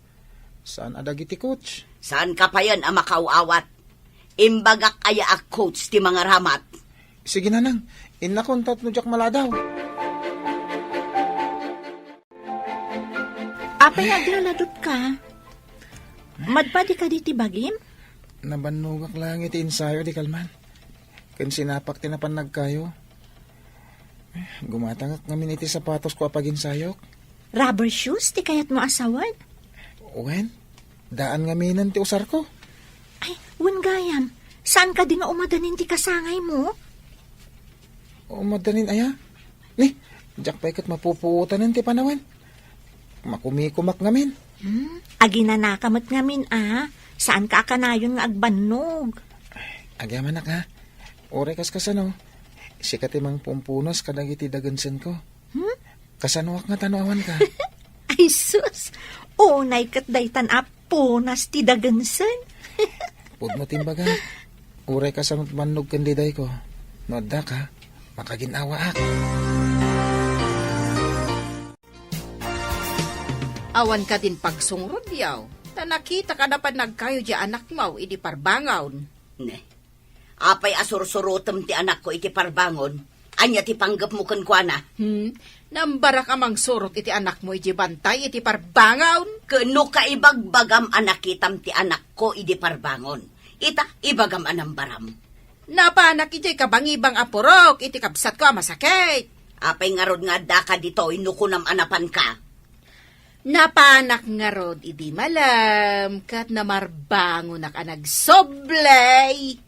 Saan a dagiti coach? Saanka payen a makaaw-awat. Imbagak aya a coach ti mangaramat? Sige, nanang. Innakon tapno diak maladaw. Apay nga aglaladutka? Madpadi kadi ti bagim? Nabannogak laeng iti ensayo, di kalman. Ken sinapak ti napannag kayo. Gumatangak ngamin iti sapatosko a paginsayok. Rubber shoes ti kayatmo a sawen? Wen, daan ngaminen ti usarko. Ay, wen gayam, saan kadi nga umadanin ti kasangaymo? Umadanin aya? Ni, Diak pay ket mapupuotanen ti panawen. Makumikumak ngamin. Hmm? Aginanaka met ngamin, a. Saanka a kanayon nga agbannog. Agyamanak, ha? Uray kas kasano, sika ti mangpumpunas kadagiti dagensenko. Hmm? Kasanoak ngata no awanka? Ay, sus! Unay ket daytan a punas ti dagensen. Pudno ti imbaga, uray kasano ti bannog ken didayko. No adda ka, makagin-awaak. Awan kadin pagsungrod, yaw. Ta nakita kada pannagkayo di anakmo idi parbangon. Ne. Apay a sursurotem ti anakko iti parbangon? Ania ti panggepmo kenkuana? Hmm? Nambarak a mangsurot iti anakmo iti bantay iti parbangon? Ken no kaibagbagam a nakitam ti anakko idi parbangon, ita, ibagam a nambaram. Napanak idiay kabangibang a purok iti kabsatko a masakit. Apay ngarud nga addaka ditoy no kunam a napanka? Napanak ngarud idi malem ket namarbangonak a nagsublay.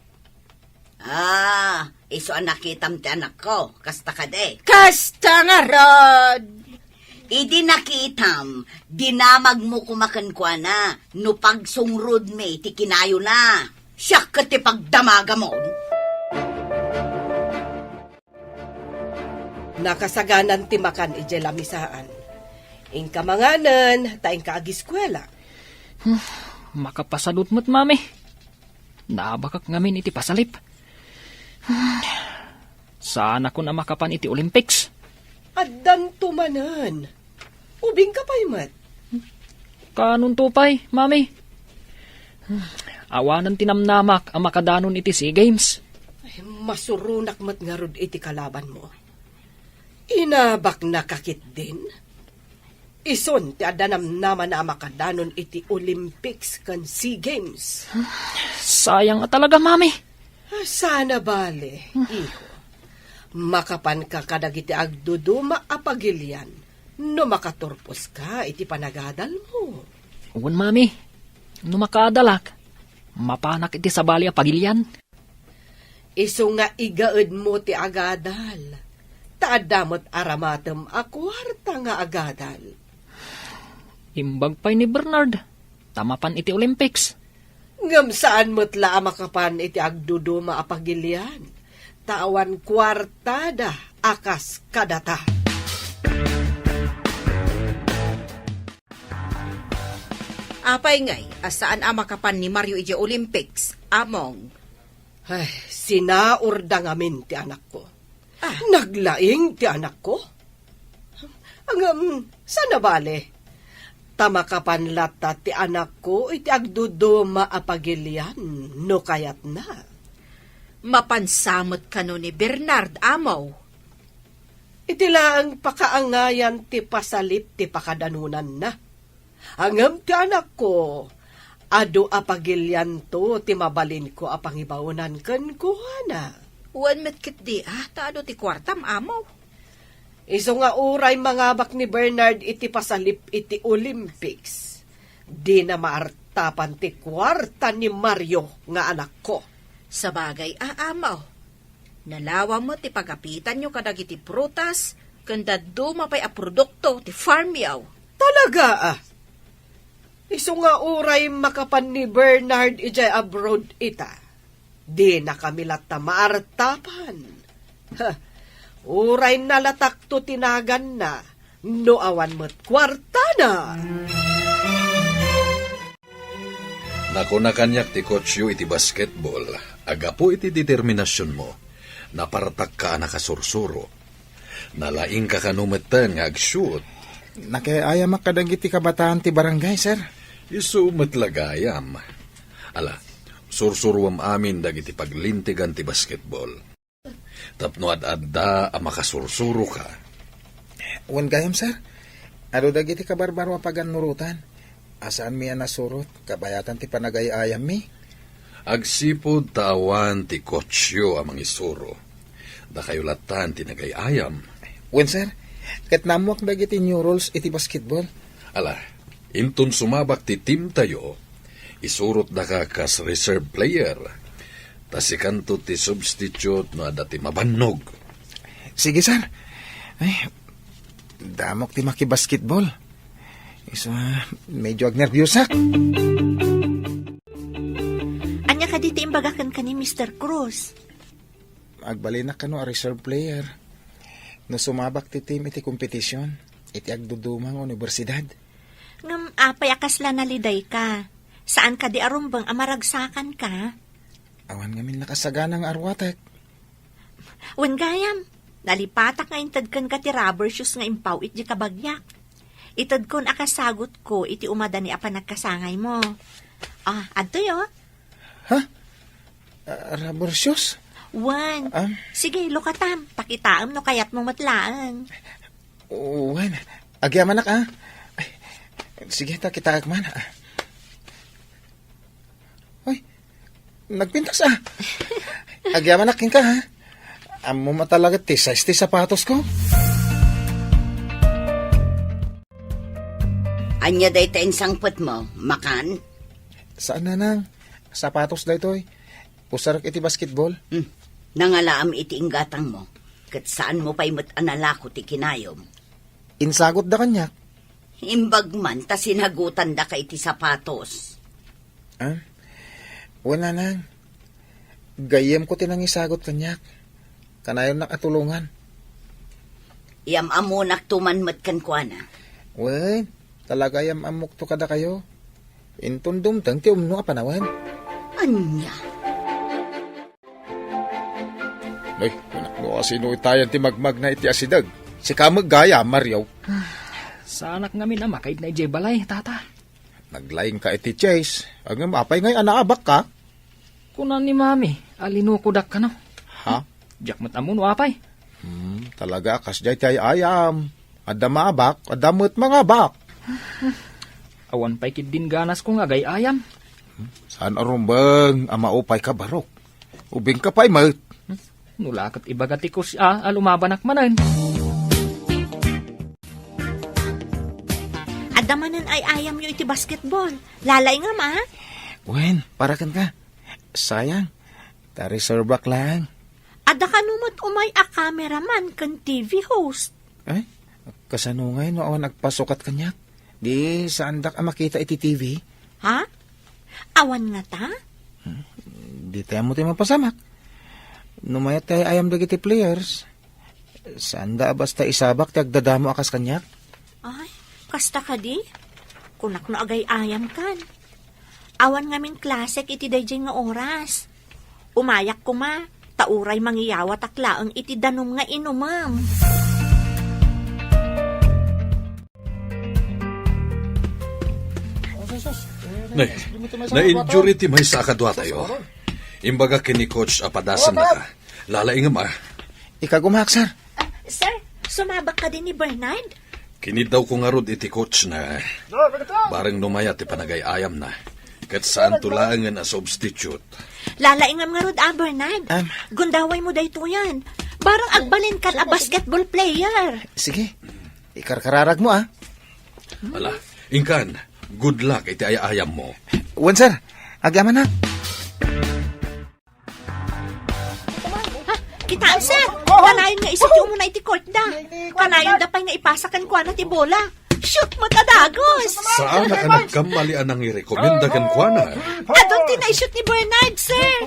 Ah, isu a nakitam ti anakko, kasta kadi? Kasta ngarud! Idi nakitam, dinamagmo koma kenkuana no pagsungrodmi ti kinayona. Siak ket ti pagdamagamon. Nakasaganan ti makan idiay lamisaan. Inka manganen, ta inka agiskuela. Hmm, makapasadut met, Mami. Naabakak ngamin iti pasalip. Hmm, saanakon a makapan iti Olympics. Addanto manen. Ubingka pay met. Kaanonto pay, Mami? Awanen ti namnamak a makadanon iti SEA Games. Ay, masuronak met ngarud iti kalabanmo. Inabaknaka ketdin? Isun ti adda namnamana a makadanon iti Olympics ken SEA Games. Sayang a talaga, Mami. Saan a bale, iho. Makapanka kadagiti agduduma a pagilian no makaturposka iti panagadalmo. Wen, Mami. No makaadalak, mapanak iti sabali a pagilian. Isu nga igaedmo ti agadal, ta adda met aramatem a kuarta nga agadal. Imbag pay ni Bernard, ta mapan iti Olympics. Ngem saan met la a makapan iti agduduma a pagilian, ta awan kuartada a kas kadata. Apay ngay a saan a makapan ni Mario idiay Olympics, Among? Ay, sinaurda ngamin ti anakko. Ah. Naglaing ti anakko? Ngem, saan a bale? Ta makapan latta ti anakko iti agduduma a pagilian no kayatna. Mapansa met kano ni Bernard, Amo? Iti laeng pakaangayan ti pasalip ti pakadanonanna. Ngem ti anakko, adu a pagilianto ti mabalinko a pangibaonan kenkuana. Wen met ketdi, a, ta adu ti kuartam, Amo. Isu nga uray mangabak ni Bernard iti pasalip iti Olympics, dina maartapan ti kuarta ni Mario nga anakko. Sabagay a, Amo. Nalawa met ti pagapitanyo kadagiti prutas ken dadduma pay a produkto ti farmyo. Talaga a? Isu nga uray makapan ni Bernard idiay abroad ita, dinakami latta maartapan. Ha, uray nalatakto ti naganna no awan met kuartana. Nakuna kaniak ti coachyo iti basketball, a gapu iti determinasionmo, napartakka a nakasursuro. Nalaingka kano metten nga agshoot. Nakiayamak kadagiti kabataan ti barangay, sir. Isu met la gayam. Ala, sursuruem amin dagiti paglintegan ti basketball. Tapno ad-adda a makasursuroka. Wen gayam, sir. Adu dagiti kabarbaro a pagannurotan. A saanmi a nasurot, kabayatan ti panagay-ayammi. Agsipud ta awan ti coachyo a mangisuro, dakayo lattan ti nagay-ayam. Wen, sir. Ket naammoak dagiti new rules iti basketball. Ala, inton sumabak ti teamtayo, isurotdaka kas reserve player. Ta sikanto ti substitute no adda ti mabannog. Sige, sir. Ay, Damok ti makibasketball. Isu, medyo agnerbiusak. Ania kadi ti imbaga kenka ni Mister Cruz? Agbalinak kano a reserve player. No sumabak ti team iti kompetisyon, iti agduduma nga universidad. Ngem apay a kasla nalidayka? Saan kadi a rumbeng a maragsakanka? Awan ngamin nakasagana nga arwatek. Wen gayam, nalipatak nga inted kenka ti rubber shoes nga impaw iti kabagiak. Itedkon a kasagutko iti umadani a panagkasangaymo. Ah, adtoy, oh. Ha? Ah, rubber shoes? Wen. Ah? Sige, lukatam. Pakitaem no kayatmo met laeng. Wen. Agyamanak, ah. Ay, sige, ta kitaek man, ah. Ay, nagpintas, ah. Agyamanak kenka, ha? Ammom a talaga ti size ti sapatosko. Ania dayta insangpetmo? Makan? Saan, nanang. Sapatos daytoy. Usarek iti basketball. Hmm. Nangalaam iti inggatangmo, ket saanmo pay met a nalako ti kinayom. Insagutda kaniak. Imbag man ta sinagutandaka iti sapatos. Ah? Wen, nanang. Gayyemko ti nangisagut kaniak. Kanayonnak a tulongan. Iyam-ammonakto man met kenkuana. Wen, talaga iyam-ammokto kadakayo. Inton dumteng ti umno a panawen. Ania? Ay, anak, no asino itayan ti magmagna iti asideg? Sika met gayam, Mario. Saanak ngamin a makaidna idiay balay, tata. Naglaingka iti chess. Ngem apay ngay a naabakka? Kuna ni Mami a linukodak kano. Ha? Diak met ammo no apay. Hmm, talaga a kasdiay ti ay-ayam. Adda maabak, adda met mangabak. Awan pay ketdin ganasko nga agay-ayam. Saan a rumbeng a maupayka, Barok? Ubingka pay met. No la ket ibaga ti coach a, a lumabanak manen. Adda manen ay-ayamyo iti basketball. Lalaingam, a? Wen, para kenka. Sayang. Ta reservak lang. Adda kano met umay a cameraman ken T V host. Ay, kasano ngay no awan agpasukat kaniak? Di saandak a makita iti T V? Ha? Awan ngata? Hmm, di tayo mo tayo mapasamak. No mayat tayo ayam dagiti players, saanda a basta isabak ti agdadamo a kas kaniak? Ay, kasta kadi? Kunak no agay-ayam kan. Awan ngamin klasek iti daydiay nga oras. Umayak koma, ta uray mangiyawatak laeng iti danum nga inumem. Nay, na-injury ti maysa a kaduatayo. Imbaga ken ni coach a padasennaka. Lalaingem a. Ikagumaak, sir. Ah, sir, sumabak kadi ni Bernard? Kiniddawko ngarud iti coach na. Bareng no mayat ti panagay-ayamna. Ket saanto laengen a substitute. Lalaingem ngarud a, Bernard. Am. Gundawaymo daytoyen. Bareng agbalinkan a basketball player. Sige. Ikarkararagmo, a. Ala, inkan, good luck iti ay-ayammo. Wen, sir. Agyamanak. Ha, kitaem, sir. Kanayon nga isu ti umuna iti court da. Kanayonda pay nga ipasa kenkuana ti bola. Shoot met a dagus! Saanak a nagkamali a nangirekomenda kenkuana. Adun ti naishoot ni Bernard, sir.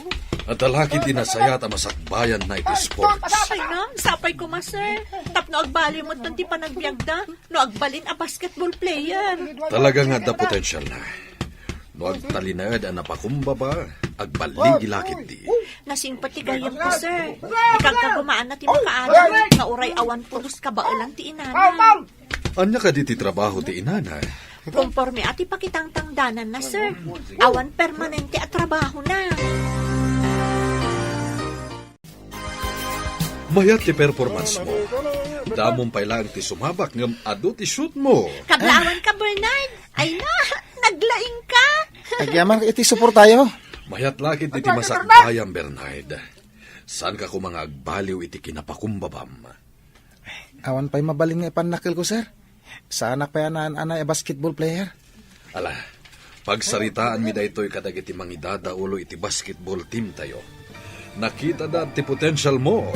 Adda la ketdi nasayat a masakbayanna iti sports. Ay, ngem, sapay koma, sir. Tapno agbaliw met ti panagbiagda no agbalin a basketball player. Talaga nga adda potensialna. No agtalinaed a napakumbaba, agbaligi la ketdi. Nasingpet ti gayyemko, sir. Ikagkagumaanna ti makaadal nga uray awan pulos kabaelan ti inana. Ania kadi ti trabaho ti inana? Konporme a ti pakitangtangdananna, sir. Awan permanente a trabahona. Mayat ti performance mo. Damom pay laeng ti sumabak ngem adu ti shoot mo. Kablaawanka, Bernard. Ay na, naglaingka. Agyaman iti suportayo. Mayat la ketdi ti masakbayan, Bernard. Saanka koma nga agbaliw iti kinapakumbabam. Awan pay mabalin nga ipannakkelko, sir. Saanak pay a naan-anay a basketball player. Ala, pagsaritaanmi daytoy kadagiti mangidadaulo iti basketball team tayo. Nakitada ti potential mo.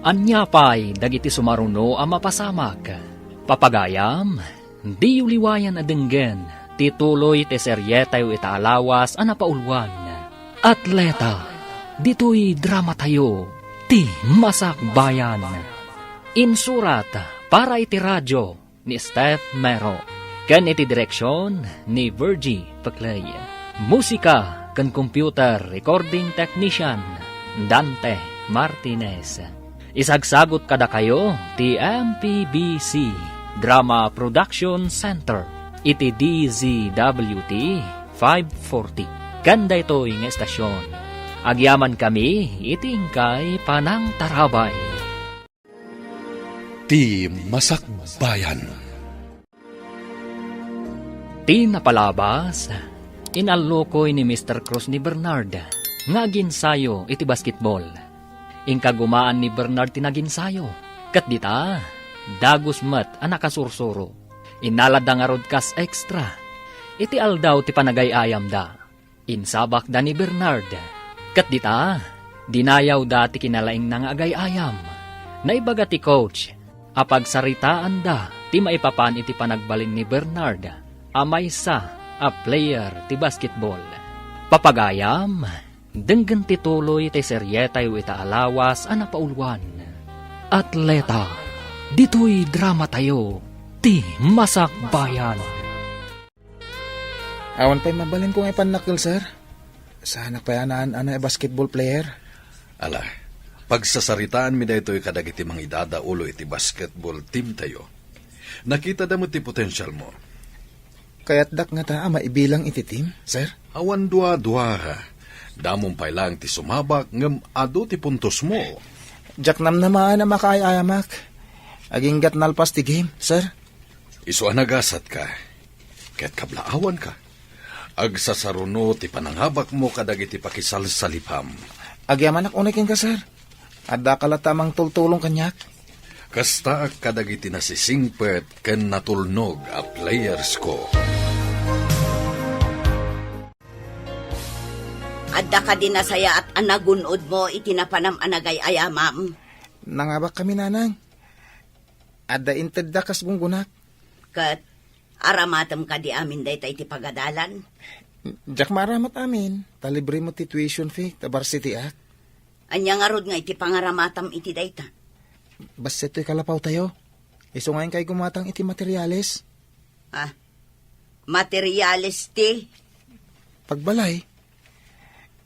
Ania pay dagiti sumaruno a mapasamak? Papagayam, diyo liwayan a denggen ti tuloy ti serietayo ita a lawas a napauluan. Atleta, ditoy dramatayo, ti Masakbayan. Insurat para iti radio ni Steph Mero, ken iti direksion ni Virgie Peclay. Musika ken computer recording technician, Dante Martinez. Isagsagut kadakayo ti M P B C Drama Production Center iti D Z W T five forty. Ken daytoy nga estasyon, agyamankami iti inkay panangtarabay. Ti Masakbayan. Ti napalabas, inallukoy ni Mister Cruz ni Bernard nga aginsayo iti basketball. Inkagumaan ni Bernard ti naginsayo, ket dita, dagus met a nakasursuro. Innaladda ngarud kas extra iti aldaw ti panagay-ayamda. Insabakda ni Bernard. Ket dita, dinayawda ti kinalaingna nga agay-ayam. Naibaga ti coach a pagsaritaanda ti maipapan iti panagbalin ni Bernard a maysa a player ti basketball. Papagayam, denggen ti tuloy ti serietayo ita a lawas a napauluan. Atleta, ditoy dramatayo, ti Masakbayan. Awan pay mabalinko nga ipannakkel, sir. Saanak pay a naan-anay a basketball player. Ala, pagsasaritaanmi daytoy kadagiti mangidadaulo iti basketball teamtayo. Nakitada met ti potensialmo. Kayatdak ngata a maibilang iti team, sir? Awan dua-dua. Damom pay laeng ti sumabak ngem adu ti puntosmo. Diak namnamaen a makaay-ayamak. Aginggat nalpas ti game, sir. Isu a nagasatka ket kablaawanka. Agsasaruno ti panangabakmo kadagiti pakisalsalipam. Agyamanak unay kenka, sir. Addaka latta a mangtultulong kaniak. Kastaak kadagiti nasisingpet ken natulnog a playersko. Adda kadi nasayaat a nagun-odmo iti napanam a nagay-ayamam? Nangabakkami, nanang. Adda intedda kas gunggonak. Ket aramatem kadi amin dayta iti pagadalan? Diak maaramat amin, ta libre met ti tuition fee ta varsity-ak. Ania ngarud nga iti pangaramatam iti dayta? Bassit toy kalapawtayo. Isu nga inkay gumatang iti materials. Ah, materials ti? Pagbalay.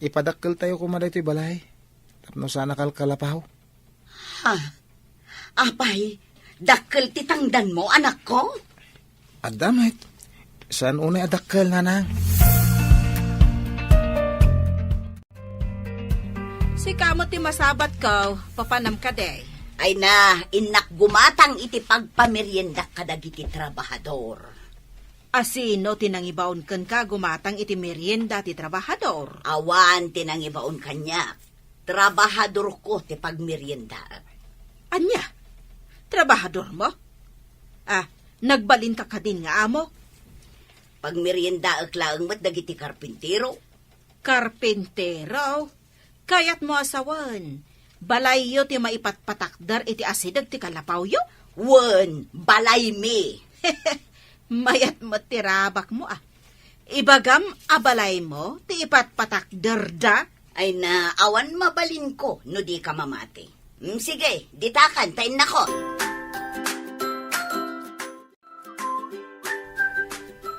Ipadakkeltayo koma daytoy balay tapno saan a kalkalapaw. Ha? Apay, dakkel ti tangdanmo, anakko? Adda met. Saan unay a dakkel, nanang? Sika met ti masabatko, papanam kadi? Ay na, innak gumatang iti pagpameriendak kadagiti trabahador. A sino ti nangibaon kenka gumatang iti merienda ti trabahador? Awan ti nangibaon kaniak. Trabahadorko ti pagmeriendaek. Ania? Trabahadormo? Ah, nagbalinka kadin nga amo? Pagmeriendaek laeng met dagiti karpintero. Karpintero? Kayatmo a sawen, balayyo ti maipatpatakder iti asideg ti kalapawyo? Wen, balaymi. Mayat met ti rabakmo, a. Ibagam a balaymo ti ipatpatakderda? Ay na, awan mabalinko no dika mamati. Mm, sige, ditakan ta innakon.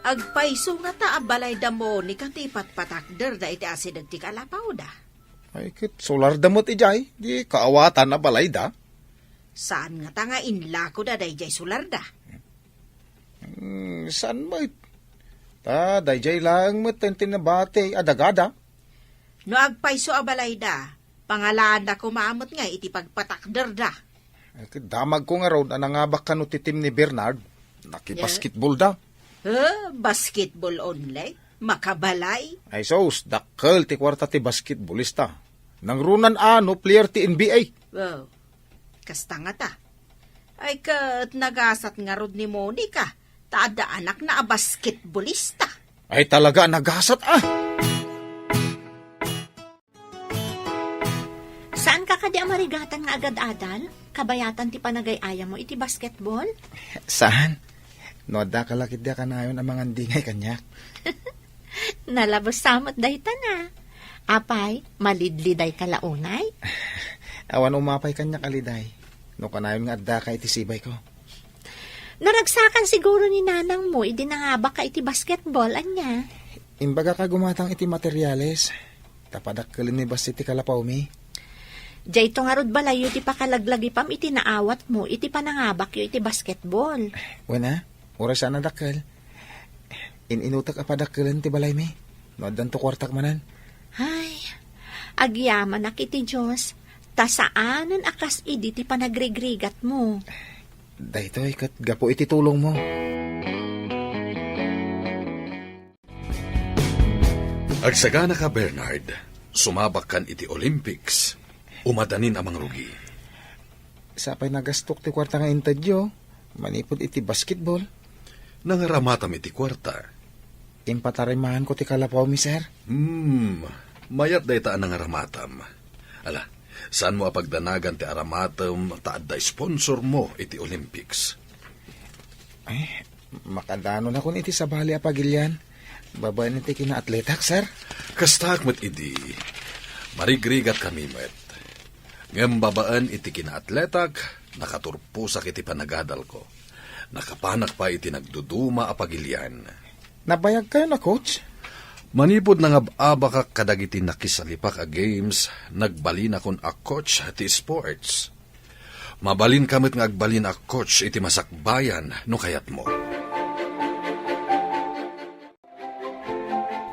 Agpayso ngata a balay da Monica ti ipatpatakderda iti asideg ti kalapawda? Ay, ket solarda met idiay, di kaawatan a balayda. Saan ngata nga inlakoda daydiay solarda? Hmm, saan met? Ta daydiay laeng met ti nabati a dagada. No agpayso a balayda, pangalaanna koma met nga iti pagpatakderda. Eh, ket damagko ngarud a nangabak kano ti team ni Bernard. Nakibasketball da. Eh, basketball only? Makabalay? Ay sus, dakkel ti kuarta ti basketballista. Nangrunan a no player ti N B A. Wow. Kasta ngata. Ay ket nagasat ngarud ni Monica, ta adda anakna a basketballista. Ay talaga a nagasat, a. Saan ka Di a marigatan nga agad-adal, kabayatan ti panagay-ayam mo iti basketball? Saan? No adda ka la ketdi a kanayon a mangandingay kaniak. Nalabes sa met dayta na. Apay, malidliday ka la unay? Awan umapay kaniak a liday. No kanayon nga adda ka iti sibayko. Naragsakan siguro ni nanang mo idi nangabak ka iti basketball, ania? Imbagak a gumatang iti materiales. Ta padakkelenmi bassit ti kalapawmi. Dayto ngarud balayyo ti pakalaglagipam iti naawatmo iti panangabakyo iti basketball. Wen a, uray saan a dakkel. In-inutek a padakkelen ti balaymi. No addanto kuartak manen. Ay, agyamanak iti Dios, ta saanen a kas idi ti panagrigrigatmo. Daytoy ket gapu iti tulongmo. Agsaganaka, Bernard. Sumabakkan iti Olympics. Umadanin a mangrugi. Sapay nagastok ti kuarta nga intedyo, manipud iti basketball. Nangaramatam iti kuarta. Impatarimaanko ti kalapawmi, sir. Hmm, mayat dayta a nangaramatam. Ala, saanmo a pagdanagan ti aramatem ta adda sponsor mo iti Olympics. Ay, makadanonakon iti sabali a pagilian babaen iti kinaatletak, sir. Kastaak met idi, marigrigatkami met. Ngem babaen iti kinaatletak, nakaturposak iti panagadalko. Nakapanak pay iti nagduduma a pagilian. Nabayagkayon a coach? Manipud nangab-abakak kadagiti nakisalipak a games, nagbalinakon a coach ti sports. Mabalinka met nga agbalin a coach iti masakbayan no kayatmo.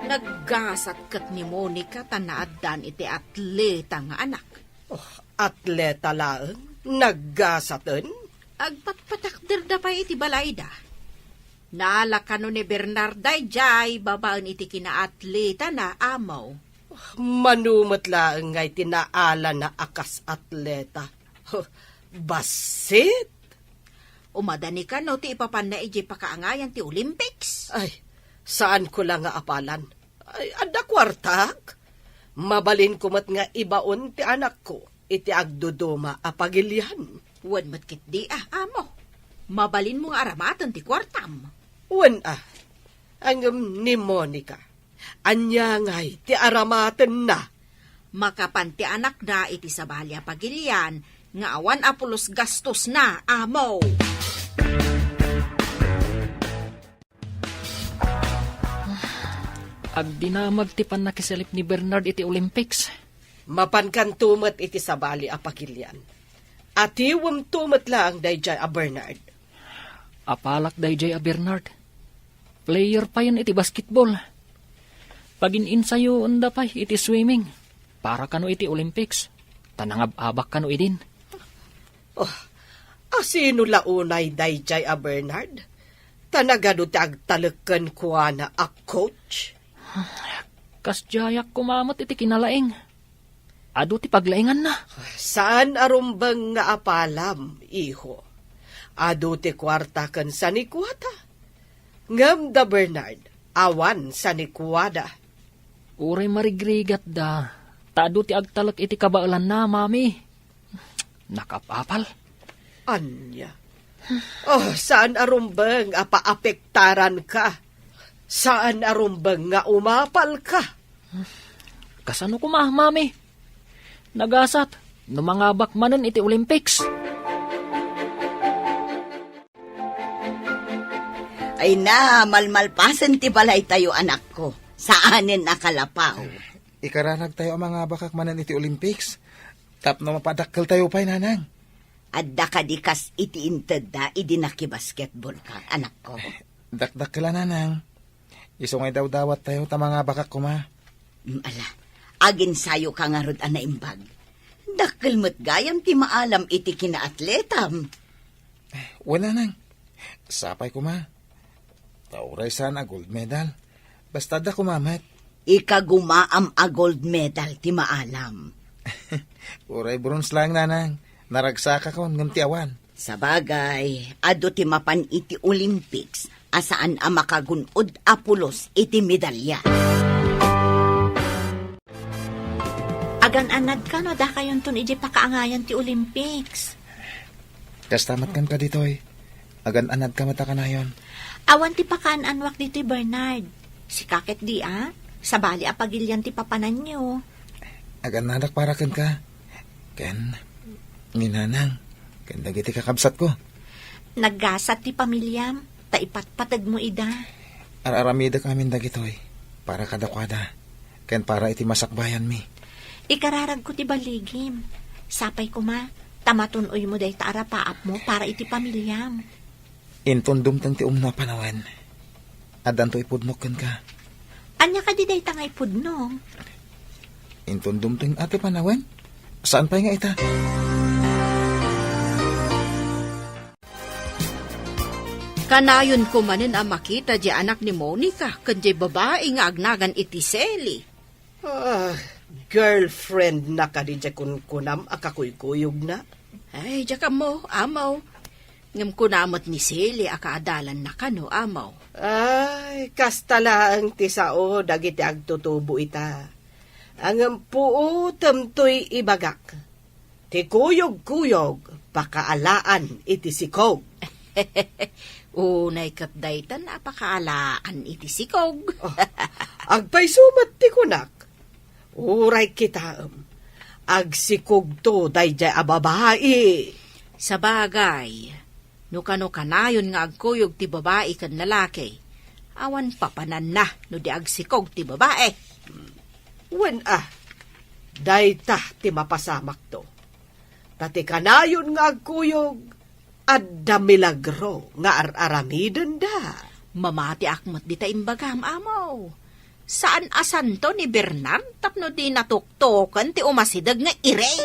Naggasat ket ni Monica ta naaddan iti atleta nga anak. Oh, atleta laeng? Naggasaten? Agpatpatakderda pay iti balayda. Nala kano ni Bernard daydiay babaen iti kinaatletana, Amo. Mano met laeng ngay ti naalana a kas atleta. Huh, bassit! Umadani kano ti ipapanna idiay pakaangayan ti Olympics? Ay, saanko la nga apalan. Ay, adda kuartak. Mabalinko met nga ibaon ti anakko iti agduduma a pagilian. Wen met ketdi a, Amo. Mabalinmo nga aramaten ti kuartam. Wen a. Ngem ni Monica, ania ngay ti aramatenna? Makapan ti anakna iti sabali a pagilian nga awan a pulos gastosna, Amo. Agdinamag ti pannakisalip ni Bernard iti Olympics. Mapankanto met iti sabali a pagilian. Atiwemto met laeng daydiay a Bernard. Apalak daydiay a Bernard. Player payen iti basketball. Pagin-insayoenda pay iti swimming para kano iti Olympics, ta nangab-abak kano idin. Oh, asino la unay daydiay a Bernard? Ta nagadu ti agtalek kenkuana a coach? Kasdiayak koma met iti kinalaing. Adu ti paglainganna. Saan a rumbeng nga apalam, iho. Adu ti kuarta ken sanikuata. Ngem da Bernard, awan sanikuada. Uray marigrigatda, ta adu ti agtalek iti kabaelanna, Mami. Nakapapal. Ania? Oh, saan a rumbeng a paapektaranka? Saan a rumbeng nga umapalka? Kasano koma, Mami? Nagasat, no mangabak manen iti Olympics. Ay na, malmalpasen ti balaytayo, anakko. Saanen a kalapaw. Ikararagtayo a mangabakak manen iti Olympics. Tapno mapadakkeltayo pay, nanang. Adda kadi kas iti intedda idi nakibasketballka, anakko? Dakdakkel a, nanang. Isu nga idawdawattayo ta mangabakak koma. Mm, ala, aginsayoka ngarud a naimbag. Dakkel met gayam ti maalam iti kinaatletam. Wen, nanang. Sapay koma. Ta uray saan a gold medal, basta adda koma met. Ikagumaam a gold medal ti maalam. Uray bronze laeng, nanang. Naragsakakon ngem ti awan. Sabagay, adu ti mapan iti Olympics a saan a makagun-od a pulos iti medalya. Agan-anadka no adakayonton idiay pakaangayan ti Olympics. Kasta met kenka ditoy. Agan-anadka met a kanayon. Awan ti pakaan-anoak ditoy, Bernard. Sika ket dia, sabali a pagilian ti papananyo. Agan-anadak para kenka. Ken ni nanang, ken dagiti kakabsatko. Naggasat ti pamiliam, ta ipatpategmo ida. Ar-aramidek amin dagitoy para kadakuada, ken para iti masakbayanmi. Ikararagko ti baligim. Sapay koma, ta matun-oymo dayta a rapaapmo para iti pamiliam. Inton dumteng ti umno a panawen, addanto ipudnok kenka. Ania kadi dayta nga ipudno? Inton dumteng a ti panawen, saan pay nga ita? Kanayon ko manen a makita diay anak ni Monica ken diay babai nga agnagan iti Sally. Ah, girlfriend na kadi diay kunkunam a kakuykuyogna? Ay, diak ammo, Amaw. Ngem kuna met ni Sally a kaadalanna kano, Amaw. Ay, kasta laeng ti sao dagiti agtutubo ita. Ngem puotem toy ibagak. Ti kuyogkuyog, pakaalaan iti sikog. Unay ket daytan a pakaalaan iti sikog. Oh, agpayso met ti kunak. Uray kitaem, agsikogto daydiay a babai. Sabagay, no kano kanayon nga agkuyog ti babai ken lalaki, awan papananna no di agsikog ti babai. Wen a, dayta ti mapasamakto. Ta ti kanayon nga agkuyog, adda milagro nga ar-aramidenda. Mamatiak met dita imbagam, Amaw. Saan a santo ni Bernard tapno di natuktoken ti umasideg nga iri.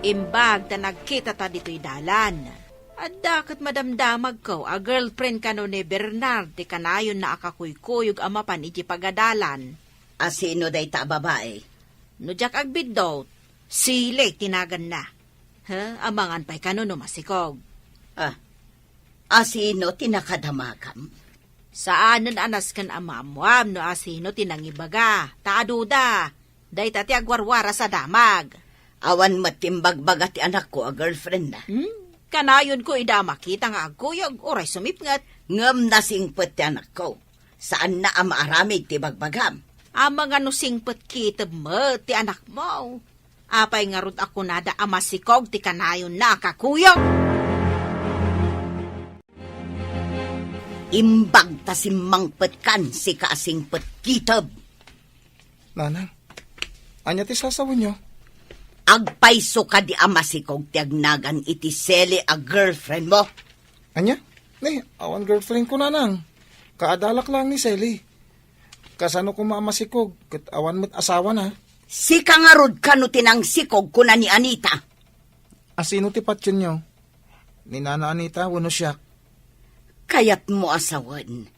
Imbag ta nagkitata ditoy dalan, adda ket madamdamagko a girlfriend kano ni Bernard ti kanayonna a kakuykuyog a mapan iti pagadalan. A sino dayta a babai? No diak agbiddut, Sally ti naganna. Ha, amangan pay kano no masikog. Ah, a sino ti nakadamagam? Saanen a nasken a maammoam no a sino ti nangibaga, ta aduda. Dayta ti agwarwaras a damag. Awan met ti imbagbaga ti anakko a girlfriendna. Hmm? Kanayonko ida a makita nga agkuyog, uray sumipnget. Ngem nasingpet ti anakko. Saanna a maaramid ti bagbagam. Amangan no singpet kitem met ti anakmo. Apay ngarud a kunada a masikog ti kanayonna a kakuyog? Imbag ta simmangpetkan, sika a singpet kitem. Nanang, ania ti sasawenyo? Agpayso kadi a masikog ti agnagan iti Sally a girlfriendmo? Ania? Ni, awan girlfriendko, Nanang. Kaadalak laeng ni Sally. Kasano koma a masikog ket awan met asawana? Sika ngarud kano ti nangsikog, kuna ni Anita. A sino ti patienyo? Ni Nana Anita wenno siak? Kayatmo a sawen,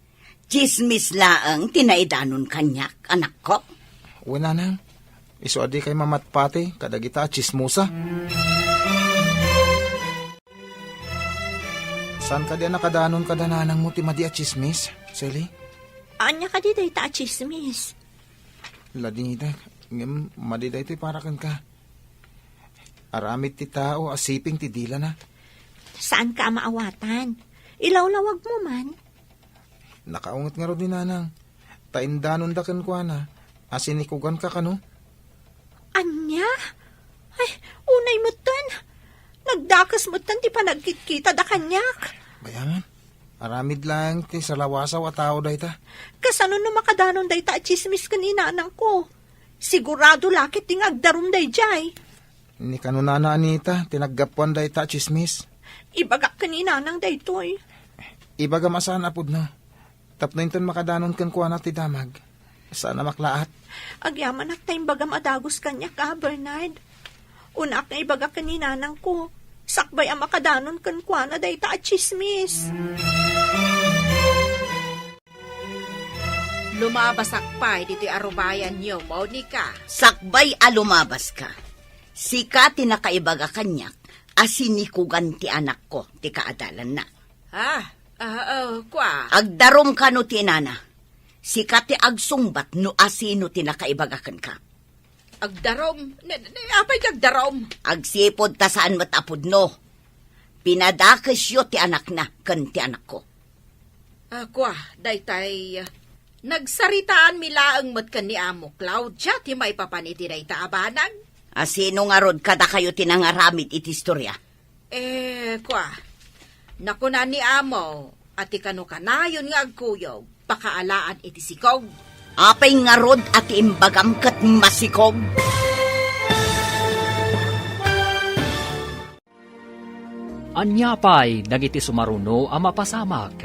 tsismis laeng ti naidanon kaniak, anakko. Wen, Nanang, isu a dikay mamatpati kadagita a tsismosa. Saan kadi a nakadanon kada nanangmo ti madi a tsismis, Sally? Ania kadi dayta a tsismis? Ladingita, ngem madi daytoy para kenka. Aramid ti tao a siping ti dilana. Saanka a maawatan. Ilawlawagmo man. Nakaunget ngarud ni Nanang, ta indanonda kenkuana a sinikuganka kano. Ania? Ay, unay metten. Nagdakes metten ti panagkitkitada kaniak. Bayaman, aramid laeng ti salawasaw a tao dayta. Kasano no makadanon dayta a tsismis ken ni nanangko? Sigurado la ket ti nga agdarum daydiay. Ni kano Nana Anita ti naggapuan dayta a tsismis. Ibagak ken ni nanang daytoy. Ibagam a saan a pudno. Tapno inton makadanon kenkuana ti damag, saan a maklaat. Agyamanak ta imbagam a dagus kaniak, a, Bernard. Unaak nga ibagak ken ni nanangko, sakbay a makadanon kenkuana dayta a tsismis. Lumabasak pay ditoy arubayanyo, Monica. Sakbay a lumabaska, sika ti nakaibaga kaniak a sinikugan ti anakko ti kaadalanna. Ah, ah, ah, kua. Agdarum kano ti inana. Sika ti agsungbat no asino ti nakaibaga kenka. Agdarom? Ne, ne, apay ti agdarom? Agsipud ta saan met a pudno. Pinadakesyo ti anakna ken ti anakko. Ah, kua, daytay, ah, nagsaritaanmi laeng met ken ni Amo Claudia ti maipapan iti dayta a banag. Asino ngarud kadakayo ti nangaramid iti istoria? Eh, kua, nakuna ni Amo a ti kano kanayon nga agkuyog, pakaalaan iti sikog. Apay ngarud a ti imbagam ket masikog? Ania pay dagiti sumaruno a mapasamak?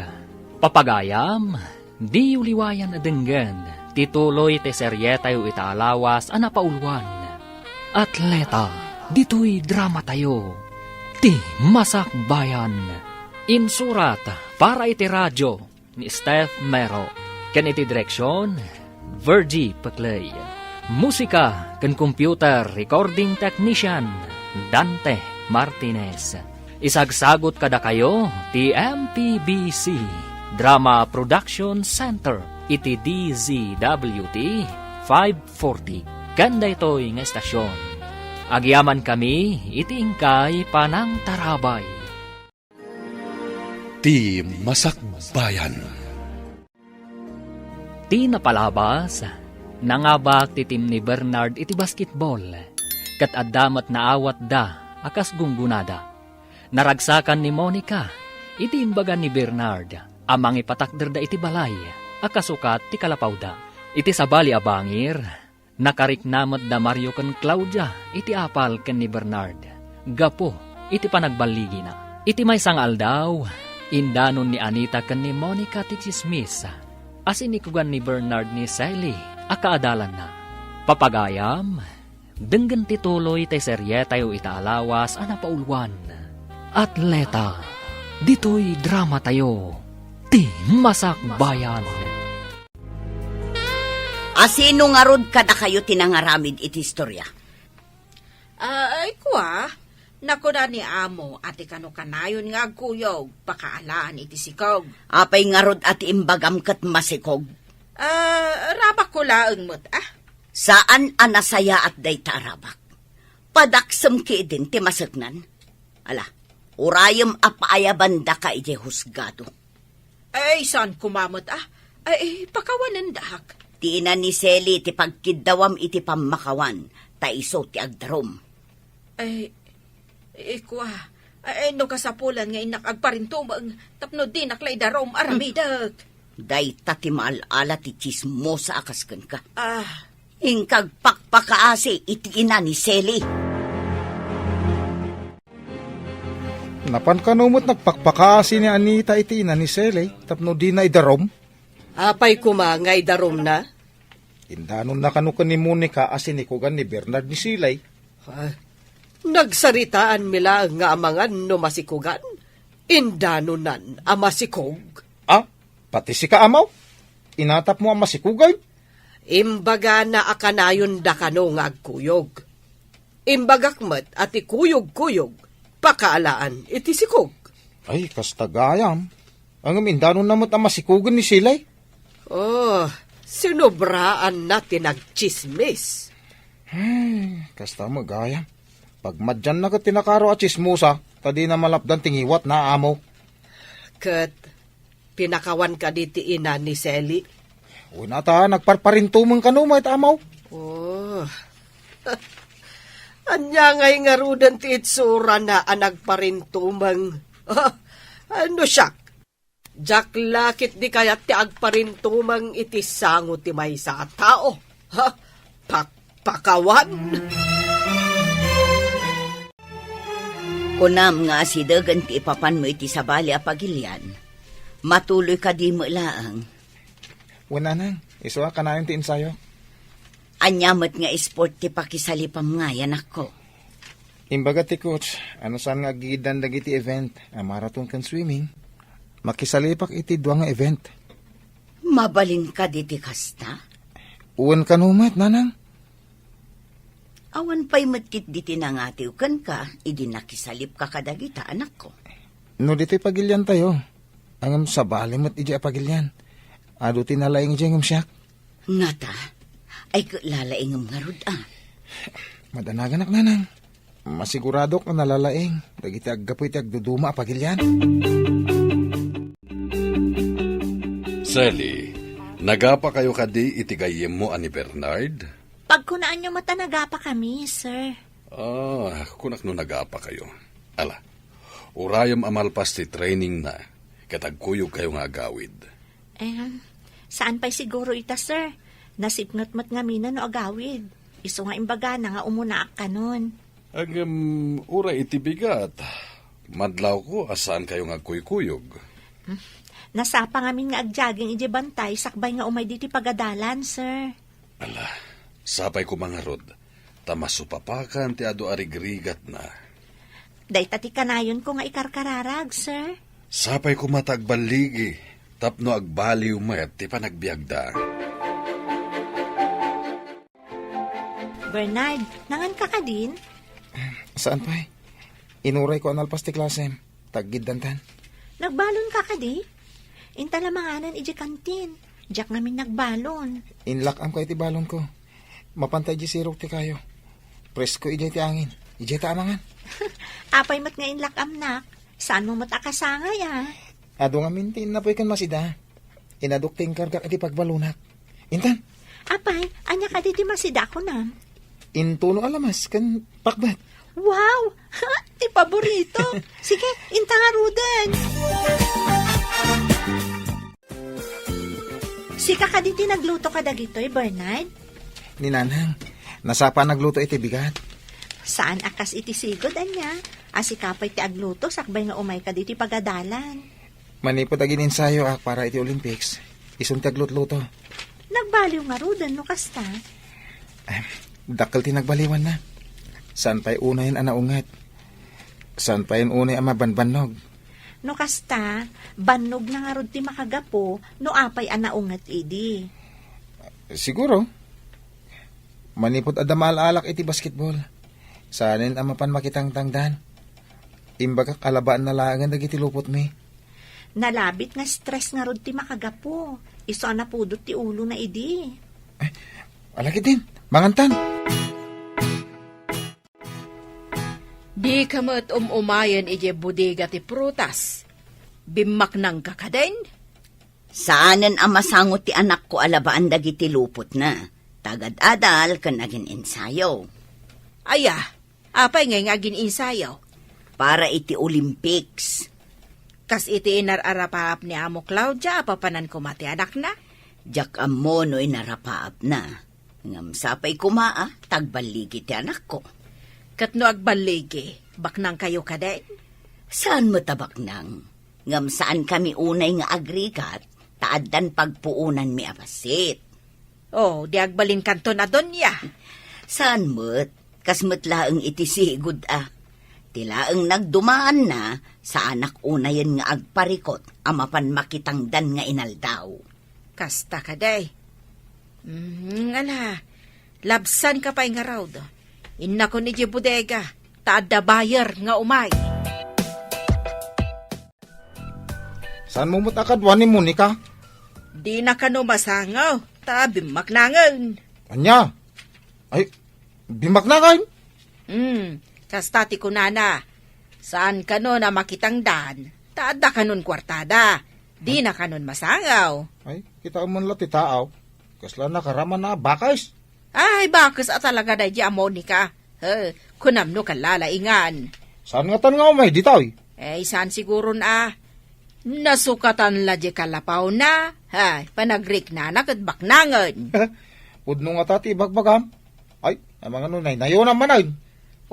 Papagayam, diyo liwayan a denggen ti tuloy ti serietayo ita a lawas a napauluan, Atleta, ditoy dramatayo, Ti Masakbayan. Insurat para iti radio ni Steph Mero, ken iti direksion, Virgie Peclay. Musika ken computer recording technician, Dante Martinez. Isagsagut kadakayo ti M P B C Drama Production Center iti D Z W T five forty ken daytoy nga estasion. Agyamankami iti inkay panangtarabay. Ti Masakbayan. Ti napalabas, nangabak ti team ni Bernard iti basketball, ket adda met naawatda a kas gunggonada. Naragsakan ni Monica iti imbaga ni Bernard a mangipatakderda iti balay a kasukat ti kalapawda. Iti sabali a bangir, nakarikna met da Mario ken Claudia iti apal ken ni Bernard gapu iti panagballigina. Iti maysa nga aldaw, indanon ni Anita ken ni Monica ti tsismis a sinikugan ni Bernard ni Sally a kaadalanna. Papagayam, denggen ti tuloy ti serietayo ita a lawas a napauluan, Atleta, ditoy dramatayo, Ti Masakbayan. Asino ngarud kadakayo ti nangaramid iti istoria? Ah, ay, kua, nakuna ni Amo a ti kano kanayon nga agkuyog, pakaalaan iti sikog. Apay ngarud a ti imbagam ket masikog? Ah, rabakko laeng met, ah. Saan a nasayaat dayta a rabak. Padaksem ketdin ti maseknan. Ala, urayem a paayabandaka idiay husgado. Ay, saan koma met, ah? Ay, pakawanendak. Ti ina ni Sally ti pagkiddawam iti pammakawan, ta isu ti agdarum. Ay, ikua, ay, no kasapulan nga innak agparintumeng, tapno dinak la idarum, aramidek. Dayta ti maal-ala ti tsismosa a kas kenka. Ah. Inka agpakpakaasi iti ina ni Sally. Napan kano met nagpakpakaasi ni Anita iti ina ni Sally tapno dina idarum? Apay koma nga idarumna? Indanonna kano ken ni Monica a sinikugan ni Bernard ni Sally. Ah, nagsaritaanmi laeng nga amangan no masikugan. Indanonan a masikog? Ah, pati sika, Amaw? Inatapmo a masikugan? Imbagana a kanayonda kano nga agkuyog. Imbagak met a ti kuyog-kuyog, pakaalaan iti sikog. Ay, kasta gayam. Ngem indanonna met a masikugen ni Sally. Oh, sinobraanna ti nagtsismis. Ay, kasta met gayam. Pagmadianna ket ti nakaro a tsismosa, ta dina malapdan ti ngiwatna, Amaw. Ket pinakawan kadi ti ina ni Sally? Wen a ta, nagparparintumeng kano met, Amaw. Oh. Ania ngay ngaruden ti itsurana a nagparintumeng? Ah, ano siak? Diak la ketdi kayat ti agparintumeng iti sango ti maysa a tao. Ha? Pakpakawan? Kunam nga asidegen ti ipapanmo iti sabali a pagilian. Matuloy kadi met laeng? Wen, Nanang, isu a kanayon ti ensayo. Ania met nga esport ti pakisalipam ngay, anakko? Imbaga ti coach, a no saan nga aggigiddan dagiti event a marathon ken swimming, makisalipak iti dua nga event. Mabalin kadi ti kasta? Wen kano met, Nanang. Awan pay met ketdi ti nangatiw kenka idi nakisalipka kadagita, anakko. No ditoy pagiliantayo, ngem sabali met idiay a pagilian. Adu ti nalaing idiay ngem siak. Ngata, ay ket lalaingem ngarud a. Madanaganak, nanang. Masiguradok a nalalaing dagiti aggapu iti agduduma a pagilian. Sally, nagapakayo kadi iti gayyemmo a ni Bernard? Pagkunaanyo met a nagapakami, sir. Ah, kunak no nagapakayo. Ala, urayem a malpas ti trainingna, ket agkuyogkayo nga agawid. Em, saan pay siguro ita, sir. Nasipnget met ngamin no agawid. Isu nga imbagana nga umunaak kanon. Ngem, uray iti bigat, madlawko a saankayo nga agkuykuyog. Hmm. Nasapa ngamin nga agjogging idiay bantay sakbay nga umay ditoy pagadalan, sir. Ala, sapay koma ngarud, ta masupapakan ti adu a rigrigatna. Dayta ti kanayonko nga ikarkararag, sir. Sapay koma ta agballigi, tapno agbaliw met ti panagbiagda. Bernard, nanganka kadin? Saan pay? Inurayko a nalpas ti klasem. Taggiddantan. Nagbalonka kadi? Inta la manganan idiay kantin. Diak ngamin nagbalon. Inlak-amko iti balonko. Mapanta idiay sirok ti kayo. Presko idiay ti angin. Idiay ta amangan. Apay met nga inlak-amnak? Saanmo met a kasangay a? Adu ngamin ti innapoy ken Masida. Inadok ti inkargak iti pagbalonak. Intan. Apay, ania kadi ti Masida a kunam? Intuno a lamas ken pakbat. Wow! Ti paborito. Sige, inta ngaruden. Sika kadi ti nagluto kadagitoy, Bernard? Ni Nanang, nasapa nagluto iti bigat. Saan a kas iti sigud, ania? A sika pay ti agluto sakbay nga umayka ditoy pagadalan. Manipud agin-ensayoak para iti Olympics, isun ti aglutluto. Nagbaliw ngaruden no kasta? Em, dakkel ti nagbaliwanna. Saan pay unayen a naunget. Saan pay unay a mabanbannog. No kasta, bannogna ngarud ti makagapu no apay a naunget idi. Siguro. Manipud adda maal-alak iti basketball. Saanen a mapan makitangtangdan. Imbagak a labaanna laengen dagiti lupotmi. Nalabit nga stress ngarud ti makagapu. Isu a napudot ti ulona idi. Eh, ala ketdin, mangantan. Dika met um-umayen idiay bodega ti prutas. Bimmaknangka kadin? Saanen a masango ti anakko a labaan dagiti lupotna. Ta agad-adal ken agin-ensayo. Aya, apay ngay nga agin-ensayo? Para iti Olympics. Kas iti inar-arapaap ni Amo Claudia a papanan koma ti anakna? Diak ammo no inarapaapna. Ngem sapay koma a ta agballigi ti anakko. Ket no agballigi, baknangkayo kadi? Saan met a baknang. Ngem saankami unay nga agrigat, ta addan pagpuonanmi a bassit. Oh, di agbalinkanton a donia? Saan met, kas met laeng iti sigud a. Ti laeng nagdumaanna, saanak unayen nga agparikot a mapan makitangdan nga inaldaw. Kasta kadi. Mm, ala, labsanka pay ngarud. Innakon idiay bodega, ta adda buyer nga umay. Saanmo met a kadua ni Monica? Dina kano masango, ta bimmaknangen. Ania? Ay, bimmaknangen? Hmm, kasta ti kunana. Saan kano na makitangdan, ta adda kanon kuartada. Dina kanon masango. Ay, kitaem man la ti taaw. Kasla nakaraman a bakes. Ay, bakes a talaga daydi a Monica. Eh, kunam no kallalaingan. Saan ngatan nga umay ditoy? Eh, saan siguron a. Nasukatan la di kalapawna. Ay, panagriknana ket baknangen. Pudno ngata ti ibagbagam. Ay, amangano naynayonam manen.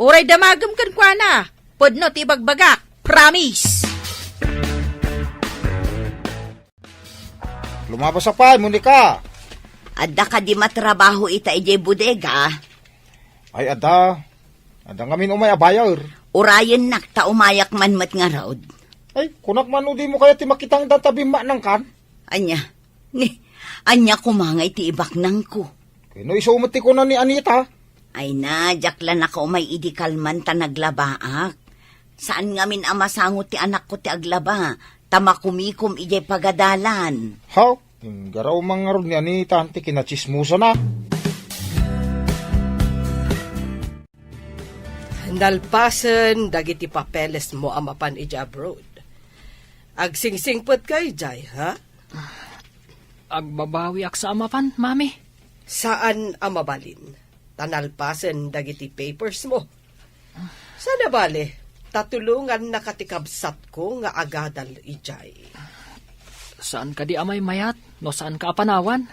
Uray damagem kenkuana. Pudno ti ibagbagak. Promise. Lumabasak pay, Monica. Adda kadi matrabaho ita idiay bodega? Ay, adda. Adda ngamin umay a buyer. Urayennak ta umayak man met ngarud. Ay, kunak man no dimo kayat ti makitangdan ta bimmaknangkan? Ania? Ni, ania koma nga iti ibaknangko? Ken no isu met ti kuna ni Anita? Ay na, diak la nakaumay idi kalman ta naglabaak. Saan ngamin a masango ti anakko ti aglaba, ta makumikom idiay pagadalan. Haw? Garaw man ngarud ni Anita ti kinatsismosana. Nalpasen dagiti papelesmo a mapan idiay abroad. Agsingsingpetka idiay, ha? Agbabawiak sa a mapan, Mami. Saan a mabalin. Ta nalpasen dagiti papersmo. Saan a bale, ta tulongannaka ti kabsatko nga agadal idiay. Saan kadi a maymayat no saanka a panawan?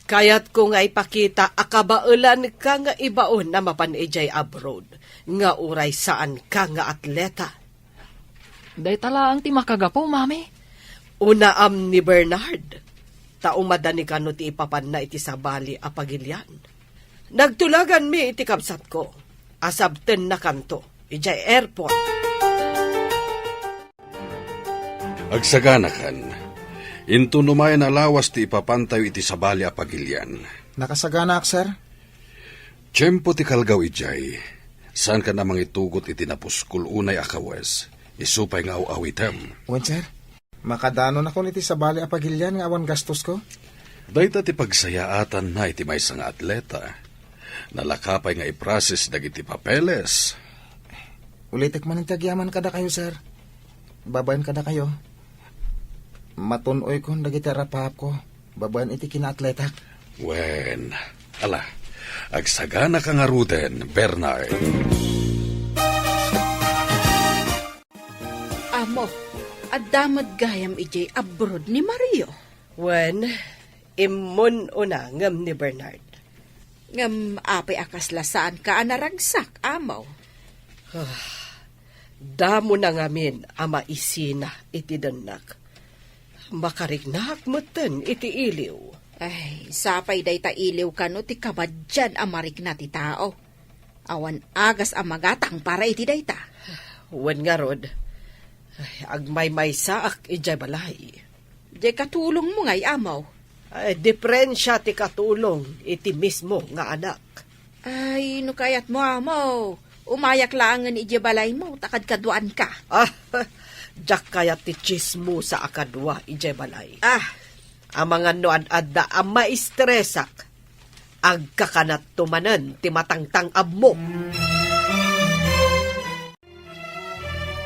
Kayatko nga ipakita a kabaelanka nga ibaon a mapan idiay abroad nga uray saanka nga atleta. Dayta laeng ti makagapu, Mami. Unaam ni Bernard, ta umadani kano ti ipapanna iti sabali a pagilian. Nagtulaganmi iti kabsatko a sabtennakanto idiay airport. Agsaganakan. Inton umayen a lawas ti ipapantayo iti sabali a pagilian. Nakasaganaak, sir. Tiempo ti kalgaw idiay. Saankan a mangitugot iti napuskol unay a kawes. Isu pay nga aw-awitem. Wen, sir. Makadanonakon iti sabali a pagilian nga awan gastosko? Dayta ti pagsayaatanna iti maysa nga atleta. Nalaka pay nga iproses dagiti papeles. Ulitek manen ti agyaman kadakayo, sir. Babaen kadakayo. Matun-oykon dagiti arapapko babaen iti kinaatletak. Wen, ala, agsaganaka ngaruden, Bernard. Amo, adda met gayam idiay abroad ni Mario. Wen, immun-una ngem ni Bernard. Ngem apay a kasla saanka a naragsak, Amo? Ah, damona ngamin a maisina iti dennak. Makariknaak metten iti iliw. Ay, sapay dayta iliw kano ti kabaddian a marikna ti tao. Awan agas a magatang para iti dayta. Wen ngarud, ay, agmaymaysaak idiay balay. Diay katulongmo ngay, Amo? Ay, diferensia ti katulong iti mismo nga anak. Ay, no kayatmo, Amo, umayak laengen idiay balaymo, ta kadkaduaanka. Ah, diak kayat ti tsismosa a kadua idiay balay. Ah. Amangan no ad-adda a maistresak, agkakanatto manen ti matangtang-abmo.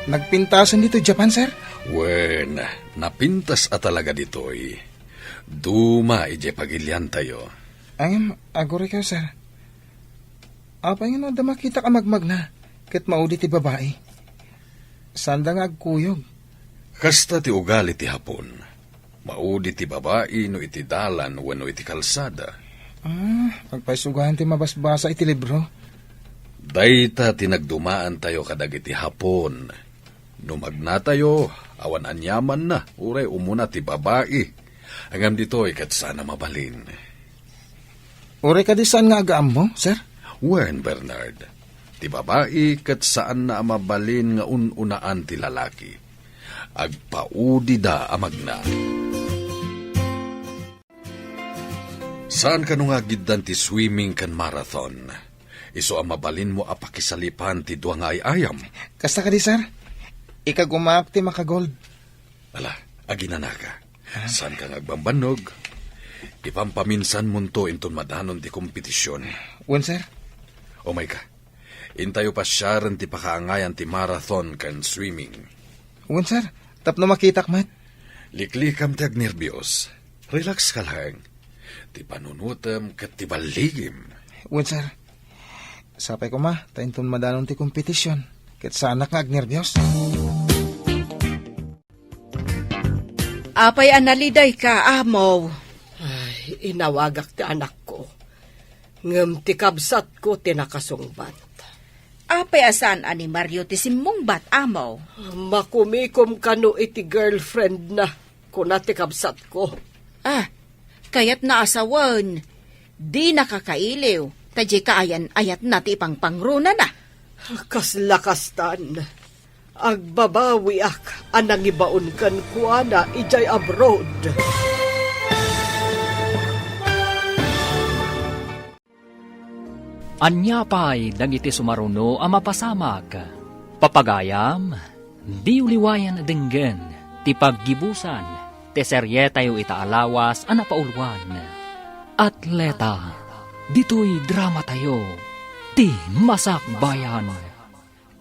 Nagpintasen ditoy Japan, sir? Wen, napintas a talaga ditoy. Duma idiay pagiliantayo. Ngem, aguray kayo, sir. Apay nga no adda makitak a magmagna, ket maudi ti babai? Saanda nga agkuyog. Kasta ti ugali ti Hapon. Maudi ti babai no iti dalan wenno iti kalsada. Ah, agpaisugayan ti mabasbasa iti libro. Dayta ti nagdumaantayo kadagiti Hapon. No magnatayo, awan aniamanna, uray umuna ti babai. Ngem ditoy ket saan a mabalin. Uray kadi saan nga agaammo, sir? Wen, Bernard, ti babai ket saanna a mabalin nga un-unaan ti lalaki. Agpaudida a magna. Saan kano nga agiddan ti swimming ken marathon? Isu a mabalinmo a pakisalipan ti dua nga ay-ayam. Kasta kadi, sir? Ikagumaak ti makagold. Ala, aginanaka. Ah. Saanka nga agbambannog? Ipampaminsanmonto inton madanon ti kompetision. Wen, sir. Umayka. Intayo pasiaren ti pakaangayan ti marathon ken swimming. Wen, sir. Tapno makitak met. Liklikam ti agnerbios. Relax ka laeng. Ti panunotem ket ti balligim. Wen, sir. Sapay koma, ta inton madanon ti kompetision, ket saanak nga agnerbios. Apay a nalidayka, Amo? Ay, inawagak ti anakko. Ngem ti kabsatko ti nakasungbat. Apay a saan a ni Mario ti simmungbat, Amo? Makumikom kano iti girlfriendna, kuna ti kabsatko. Ah, kayatna a sawen, dinaka kailiw, ta diay kaayan-ayatna ti ipangpangronana. Kasla kastan. Agbabawiak a nangibaon kenkuana idiay abroad. Ania pay dagiti sumaruno a mapasamak? Papagayam, diyo liwayan a denggen ti paggibusan ti serietayo ita a lawas a napauluan. Atleta, ditoy dramatayo, ti Masakbayan.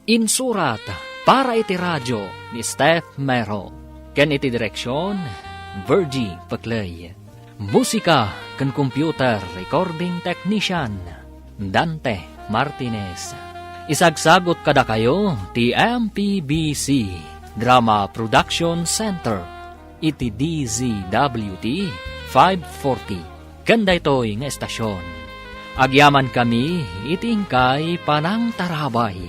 Insurat para iti radio ni Steph Mero, ken iti direksion, Virgie Pecley. Musika ken computer recording technician, Dante Martinez. Isagsagut kadakayo ti M P B C Drama Production Center iti D Z W T five forty, ken daytoy nga estasion, agyamankami iti inkay panangtarabay.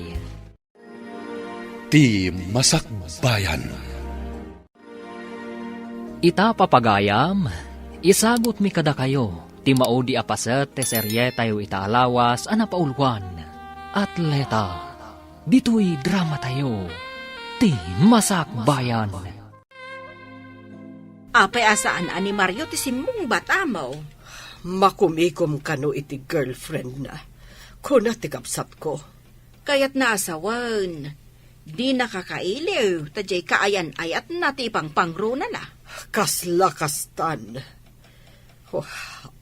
Ti Masakbayan. Ita, papagayam, isagutmi kadakayo ti maudi a paset ti serietayo ita a lawas a napauluan, Atleta. Ditoy dramatayo, ti Masakbayan. Apay a saan a ni Mario ti simmungbat, Amo? Makumikom kano iti girlfriend na, kuna ti kabsatko. Kayatna a sawen, dina kakailiw, ta diay kaayan-ayatna ti ipangpangronana. Kasla kastan. Oh,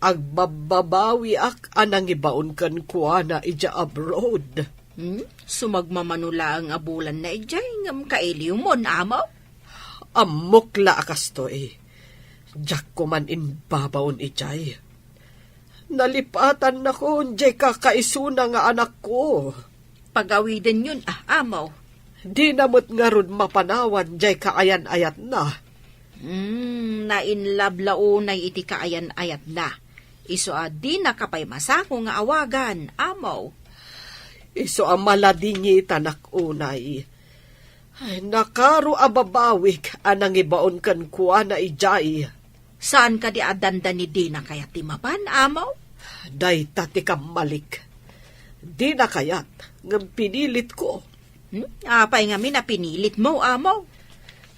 agbabbabawiak a nangibaon kenkuana idiay abroad. Hmm? Sumagmamano laeng a bulanna idiay, ngem kailiwmon, Amo? Ammok la a kastoy. Diak koman imbabaon idiay. Nalipatannakon diay kakaisuna nga anakko. Pagawidenyon, ah, Amo. Dina met ngarud mapanawan diay kaayan-ayatna. Hmm, nainlove la unay iti kaayan-ayatna. Isu a dinaka pay masako nga awagan, Amo. Isu a maladingitanak unay. Ay, nakaro a babawik a nangibaon kenkuana idiay. Saan kadi a dandani dina kayat ti mapan, Amo? Dayta ti kammalik. Dina kayat, ngem pinilitko. Hmm? Apay ngamin a pinilitmo, Amo?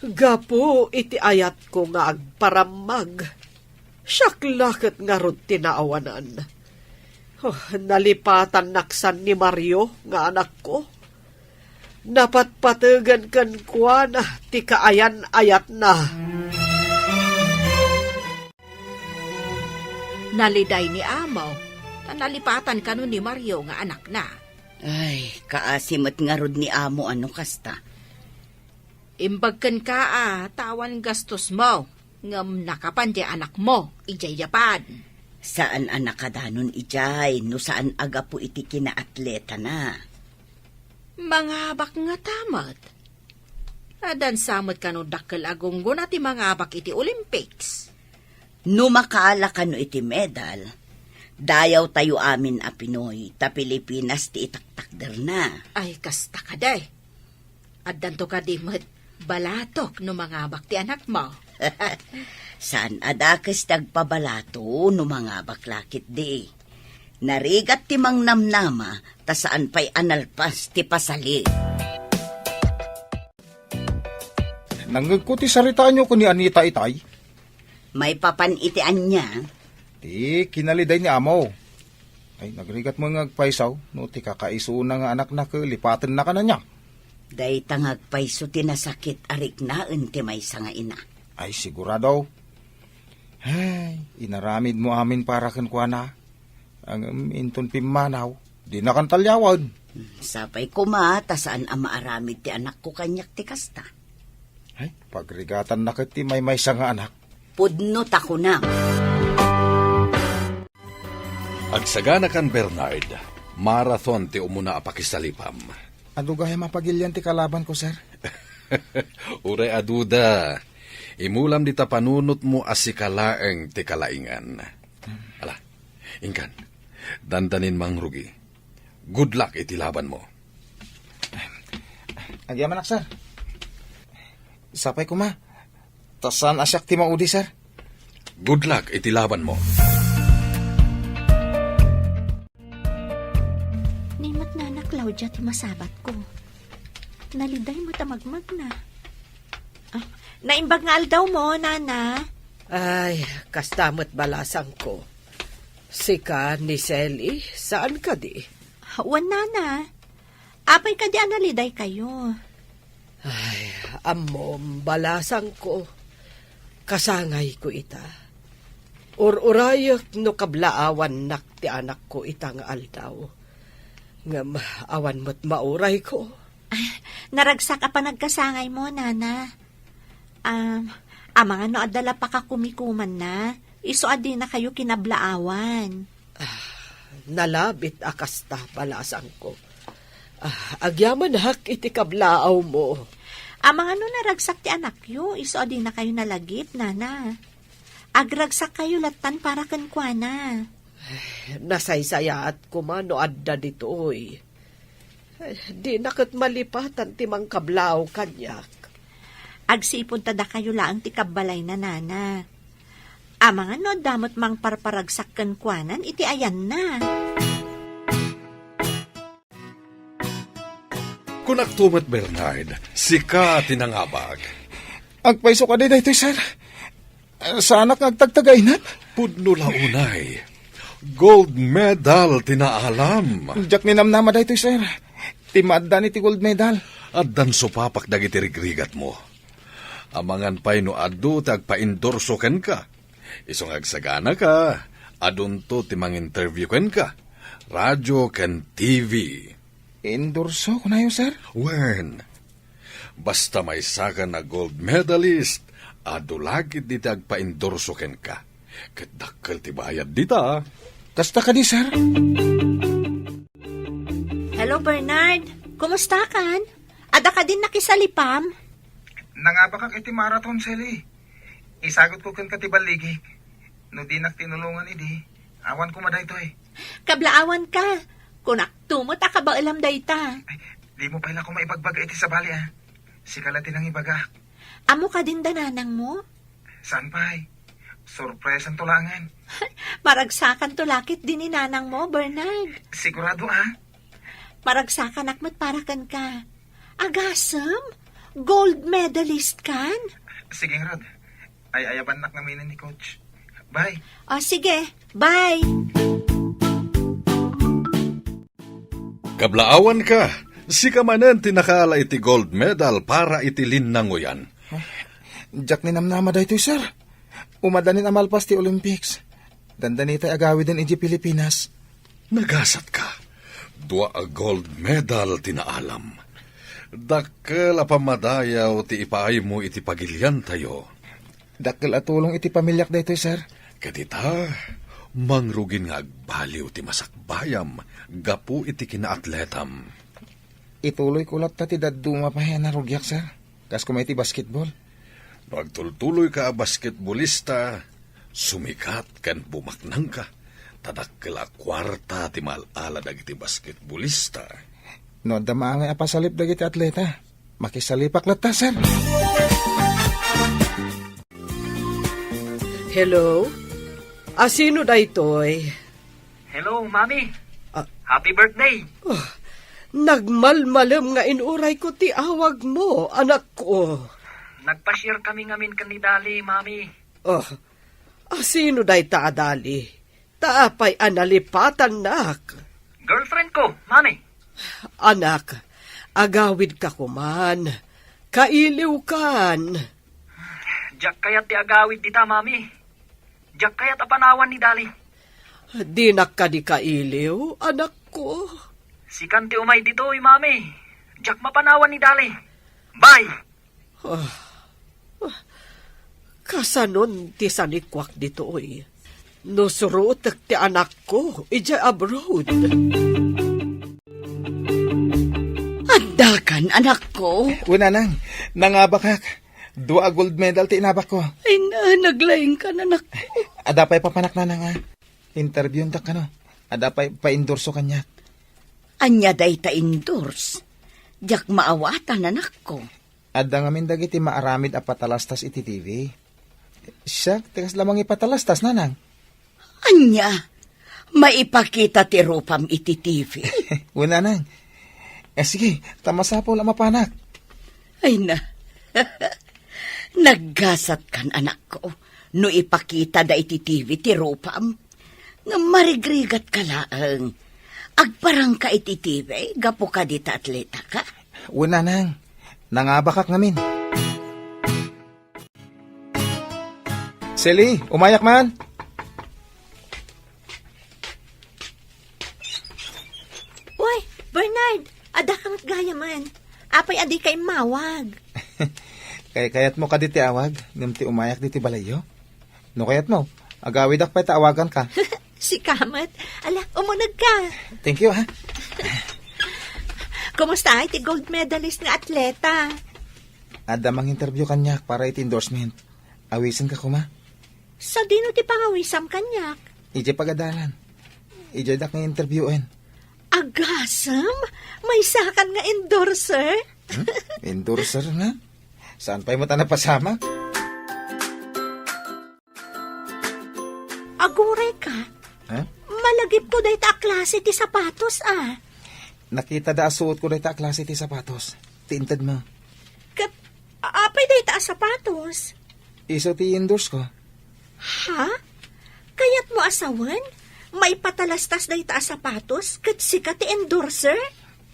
Gapu iti ayatko nga agparammag. Siak la ket ngarud ti naawanan. Oh, nalipatannak san ni Mario nga anakko. Napatpategen kenkuana ti kaayan-ayatna. Naliday ni Amo, ta nalipatan kano ni Mario nga anakna. Ay, kaasi met ngarud ni Amo a no kasta. Imbag kenka a ta awan gastosmo, ngem nakapan diay anakmo idiay Japan. Saan a nakadanon idiay no saan a gapu iti kinaatletana. Mangabak ngata met. Adda sa met kano dakkel a gunggona ti mangabak iti Olympics. No makaala kano iti medal, dayawtayo amin a Pinoy ta Pilipinas ti itaktakderna. Ay, kasta kadi. Addanto kadi met balatok no mangabak ti anakmo. Saan a dakes ti agpabalato no mangabak la ketdi. Narigat ti mangnamnama, ta saan pay a nalpas ti pasali. Nangngegko ti saritaanyo ken ni Anita itay. Maipapan iti ania? Ti kinaliday ni Amo. Ay, nagrigat met nga agpayso no ti kakaisuna nga anakna ket lipatenna kaniana. Dayta nga agpayso ti nasakit a riknaen ti maysa nga ina. Ay, sigurado. Ay, inaramidmo amin para kenkuana. Ngem inton pimmanaw, dinakan talliawen. Hmm, sapay koma ta saan a maaramid ti anakko kaniak ti kasta. Ay, pagrigatanna ket ti maymaysa nga anak. Pudno ta kunam. Agsaganakan, Bernard. Marathon ti umuna a pakisalipam. Adu gayam a pagilian ti kalabanko, sir? Uray aduda. Imulam dita panunotmo a sika laeng ti kalaingan. Ala, inkan, dandanin mangrugi. Good luck iti labanmo. Agyamanak, sir. Sapay koma. Ta saan a siak ti maudi, sir. Good luck iti labanmo. Ni met Nana Claudia ti masabatko. Naliday met a magmagna. Ah, naimbag nga aldawmo, Nana. Ay, kasta met balasangko. Sika ni Selly, saan kadi? Wen, Nana. Apay kadi a nalidaykayo? Ay, ammom, balasangko. Kasangayko ita. Ur-urayek no kablaawannak ti anakko ita nga aldaw. Ngem awan met maurayko. Ah, naragsak a panagkasangaymo, Nana. Um, amangan no adda la pakakumikumanna, isu a dinakayo kinablaawan. Ah, nalabit a kasta, balasangko. Ah, agyamanak iti kablaawmo. Amangan no naragsak ti anakyo, isu a dinakayo nalagip, Nana. Agragsak kayo lattan para kenkuana. Nasaysayaat koma no adda ditoy. Ay, dina ket malipatan ti mangkablaaw kaniak. Agsipud ta dakayo laeng ti kabbalayna, Nana. Amangan no adda met mangparparagsak kenkuanan iti ayanna. Kunakto met, Bernard, sika ti nangabak. Agpayso kadi daytoy, sir? Saanak nga agtagtagainat? Pudno la unay. Gold medal ti naalam. Diak ninamnama daytoy, sir. Ti maaddan iti gold medal. Addan supapak dagiti rigrigatmo. Amangan pay no adu ti agpaindorso kenka. Isu nga agsaganaka, adunto ti manginterview kenka. Radio ken T V. Endorso, kunayo, sir? Wen, basta maysakan a gold medalist, adu la ketdi ti agpaendorso kenka. Ket dakkel ti bayad dita. Kasta kadi, sir? Hello, Bernard. Kumustakan? Adda kadin nakisalipam? Nangabakak iti marathon, Sally. Isagutko kenka ti balligik. No dinak tinulongan idi, awan koma daytoy. Kablaawanka. Kunakto met a kabaelam dayta. Ay, dimo pay la koma ibagbaga iti sabali, a. Sika la ti nangibagak. Ammo kadin da nanangmo? Saan pay? Sorpresanto laengen. Maragsakanto la ketdi ni nanangmo, Bernard. Sigurado, a? Maragsakanak met para kenka. Agasem? Gold medalist kan? Sige ngarud. Ay-ayabannak ngamin ni coach. Bye. O, sige. Bye. Kablaawanka, sika manen ti nakaala iti gold medal para iti linnangoyan. Diak ninamnama daytoy, sir. Umadanin a malpas ti Olympics. Dandanitay agawiden idiay Pilipinas. Nagasatka. Dua a gold medal ti naalam. Dakkel a pammadayaw ti ipaaymo iti pagiliantayo. Dakkel a tulong iti pamiliak daytoy, sir. Ket ita, mangrugin nga agbaliw ti masakbayam gapu iti kinaatletam. Ituloyko latta ti dadduma pay a narugiak, sir. Kas koma iti basketball. No agtultuloyka a basketbolista, sumikat ken bumaknangka, ta dakkel a kuarta ti maal-ala dagiti basketbolista. No adda maangay a pasalip dagiti atleta, makisalipak latta, sir. Hello? Asino daytoy? Hello, Mami. Ah. Happy birthday. Ah, nagmalmalem nga inurayko ti awagmo, anakko. Nagpasiar kami ngamin ken ni Dali, Mami. Ah, asino dayta a Dali? Ta apay a nalipatannak? Girlfriend ko, Mami. Anak, agawidka koman. Kailiwkan. Diak kayat ti agawid dita, Mami. Diak kayat a panawan ni Dali. Dinak kadi kailiw, anakko? Sikan ti umay ditoy, Mami. Diak mapanawan ni Dali. Bye! Ah, ah, kasanon ti sanikuak ditoy? No surotek ti anakko idiay abroad. Addakan, anakko? Wen, nanang, nangabakak. Dua a gold medal ti inabakko. Ay na, naglaingkan, anakko. Adda pay papanak, nanang, a. Interviewtak kano. Adda pay paendorso kaniak. Ania dayta endorse? Diak maawatan, anakko. Adda ngamin dagiti maaramid a patalastas iti T V. Siak ti kasla mangipatalastas, nanang. Ania? Maipakita ti rupam iti T V? Wen, nanang. Eh, sige, ta masapul a mapanak. Ay na. Naggasatkan, anakko, no ipakitada iti T V ti rupam. Ngem marigrigatka laeng. Agparangka iti T V gapu kadi ta atletaka? Wen, nanang. Nangabakak ngamin. Sally, umayak man. Uy, Bernard, adda ka met gayamen. Apay a dika immawag? Kay kayatmo kadi ti awag, ngem ti umayak ditoy balayyo? No kayatmo, agawidak pay ta awaganka. Sika met. Ala, umuneg ka. Thank you, ha. Kumusta iti gold medalist nga atleta? Adda mang-interview kaniak para iti endorsement. Awisenka koma. Sadino ti pangawisam kaniak? Idiay pagadalan. Idiay dak nga interviewen. Agasem? Maysakan nga endorser? Hmm? Endorser nga? Saan pay mo ta napasamak? Aguray ka? Ha? Malagipko dayta a klase ti sapatos, a. Nakita da a suot ko dayta a klase ti sapatos. Ti inted mo. Ket, a-, apay dayta a sapatos? Isu ti endorse ko. Ha? Kayatmo a sawen? Maipatalastas dayta a sapatos ket sika ti endorser?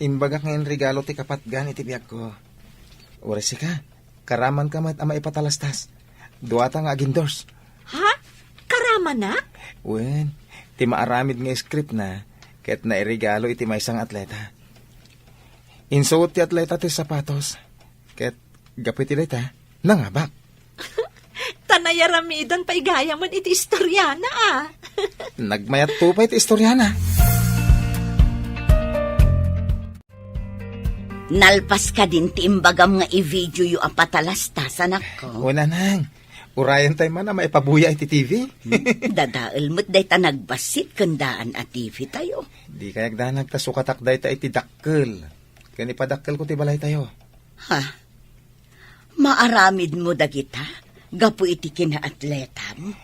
Imbagak nga inregalo ti kapatgan iti biagko. Uray sika, karamanka met a maipatalastas. Duata nga ag-endorse. Ha? Karamanak? Wen, ti maaramid nga scriptna ket nairegalo iti maysa nga atleta. Insuot ti atleta ti sapatos. Ket gapu iti dayta, nangabak. Ta nayaramidan pay gayamen iti istoriana, a. Nagmayat to pay ti istoriana. Nalpas kadin ti imbagam nga i-videoyo a patalastas, anakko. O, nanang, urayen tay man a maipabuya iti T V. Hmm, dadael met dayta nagbassit ken daan a T V tayo. Di kayagdanag ta sukatak dayta iti dakkel. Ken ipadakkelko ti balaytayo. Ha? Maaramidmo dagita gapu iti kinaatletam?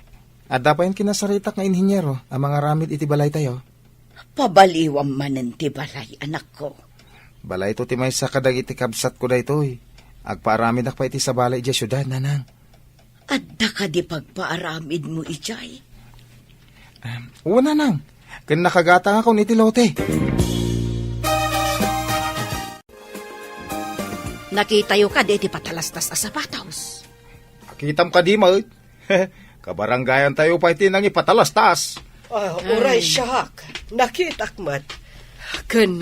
Adda payen kinasaritak nga inhiniero a mangaramid iti balaytayo. Pabaliwam manen ti balay, anakko. Balayto ti maysa kadagiti kabsatko daytoy. Agpaaramidak pay iti sabali idiay siudad, nanang. Adda kadi pagpaaramidmo idiay? Em, wen, nanang. Ken nakagatangakon iti lote. Nakitayo kadi ti patalastas a sapatos? Nakitam kadi met. Kabarangayantayo pay ti nangipatalastas. Ah, uray siak, nakitak met. Ken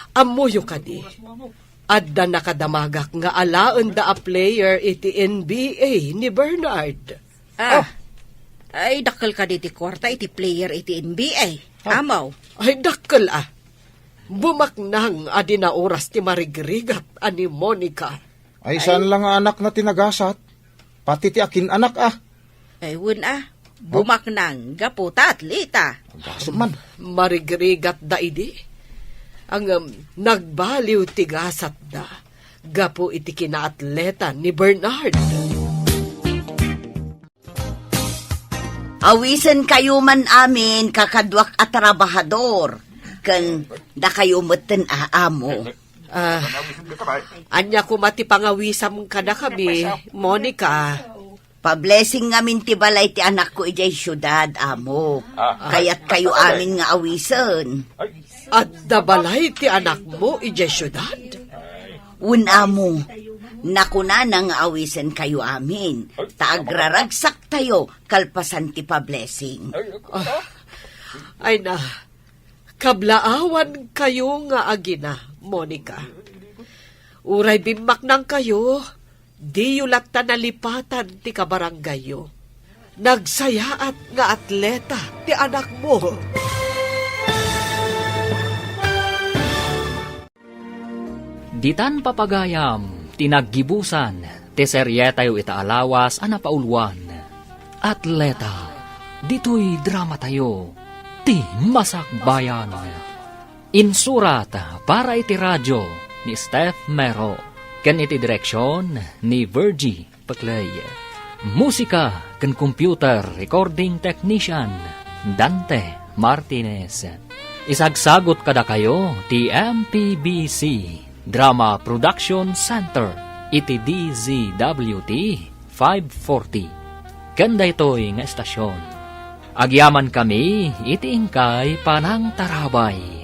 ammoyo kadi, adda nakadamagak nga alaenda a player iti N B A ni Bernard. Ah. Oh. Ay, dakkel kadi ti kuarta iti player iti N B A. Ah. Amaw. Ay, dakkel, ah. Bumaknang a di naoras ti marigrigat a ni Monica. Ay, saan la nga anakna ti nagasat? Pati ti akin-anak, ah. Ay, wen, ah. Bumaknang gapu ta atleta. Gasat man. Marigrigat da idi. Ngem, nagbaliw ti gasatda gapu iti kinaatleta ni Bernard. Awisenkayo man amin, kakaduak a trabahador, ken dakayo metten a amo. Ah, ania koma ti pangawisam kadakami, Monica? Pa-blessing ngamin ti balay ti anakko idiay siudad, amo. Ah. Kayatkayo amin nga awisen. Adda balay ti anakmo idiay siudad? Wen, amo, nakunana nga awisenkayo amin, ta agraragsaktayo kalpasan ti pa-blessing. Ah, ay na, kablaawankayo nga agina, Monica. Uray bimmaknangkayo, diyo latta nalipatan ti kabarangayyo. Nagsayaat nga atleta ti anakmo. Ditan papagayam ti naggibusan ti serietayo ita a lawas a napauluan, Atleta, ditoy dramatayo, ti Masakbayan. Insurat para iti radio ni Steph Mero, ken iti direksion ni Virgie Peclay. Musika ken computer recording technician, Dante Martinez. Isagsagut kadakayo ti M P B C Drama Production Center iti D Z W T five forty. Ken daytoy nga estasion, agyamankami iti inkay panangtarabay.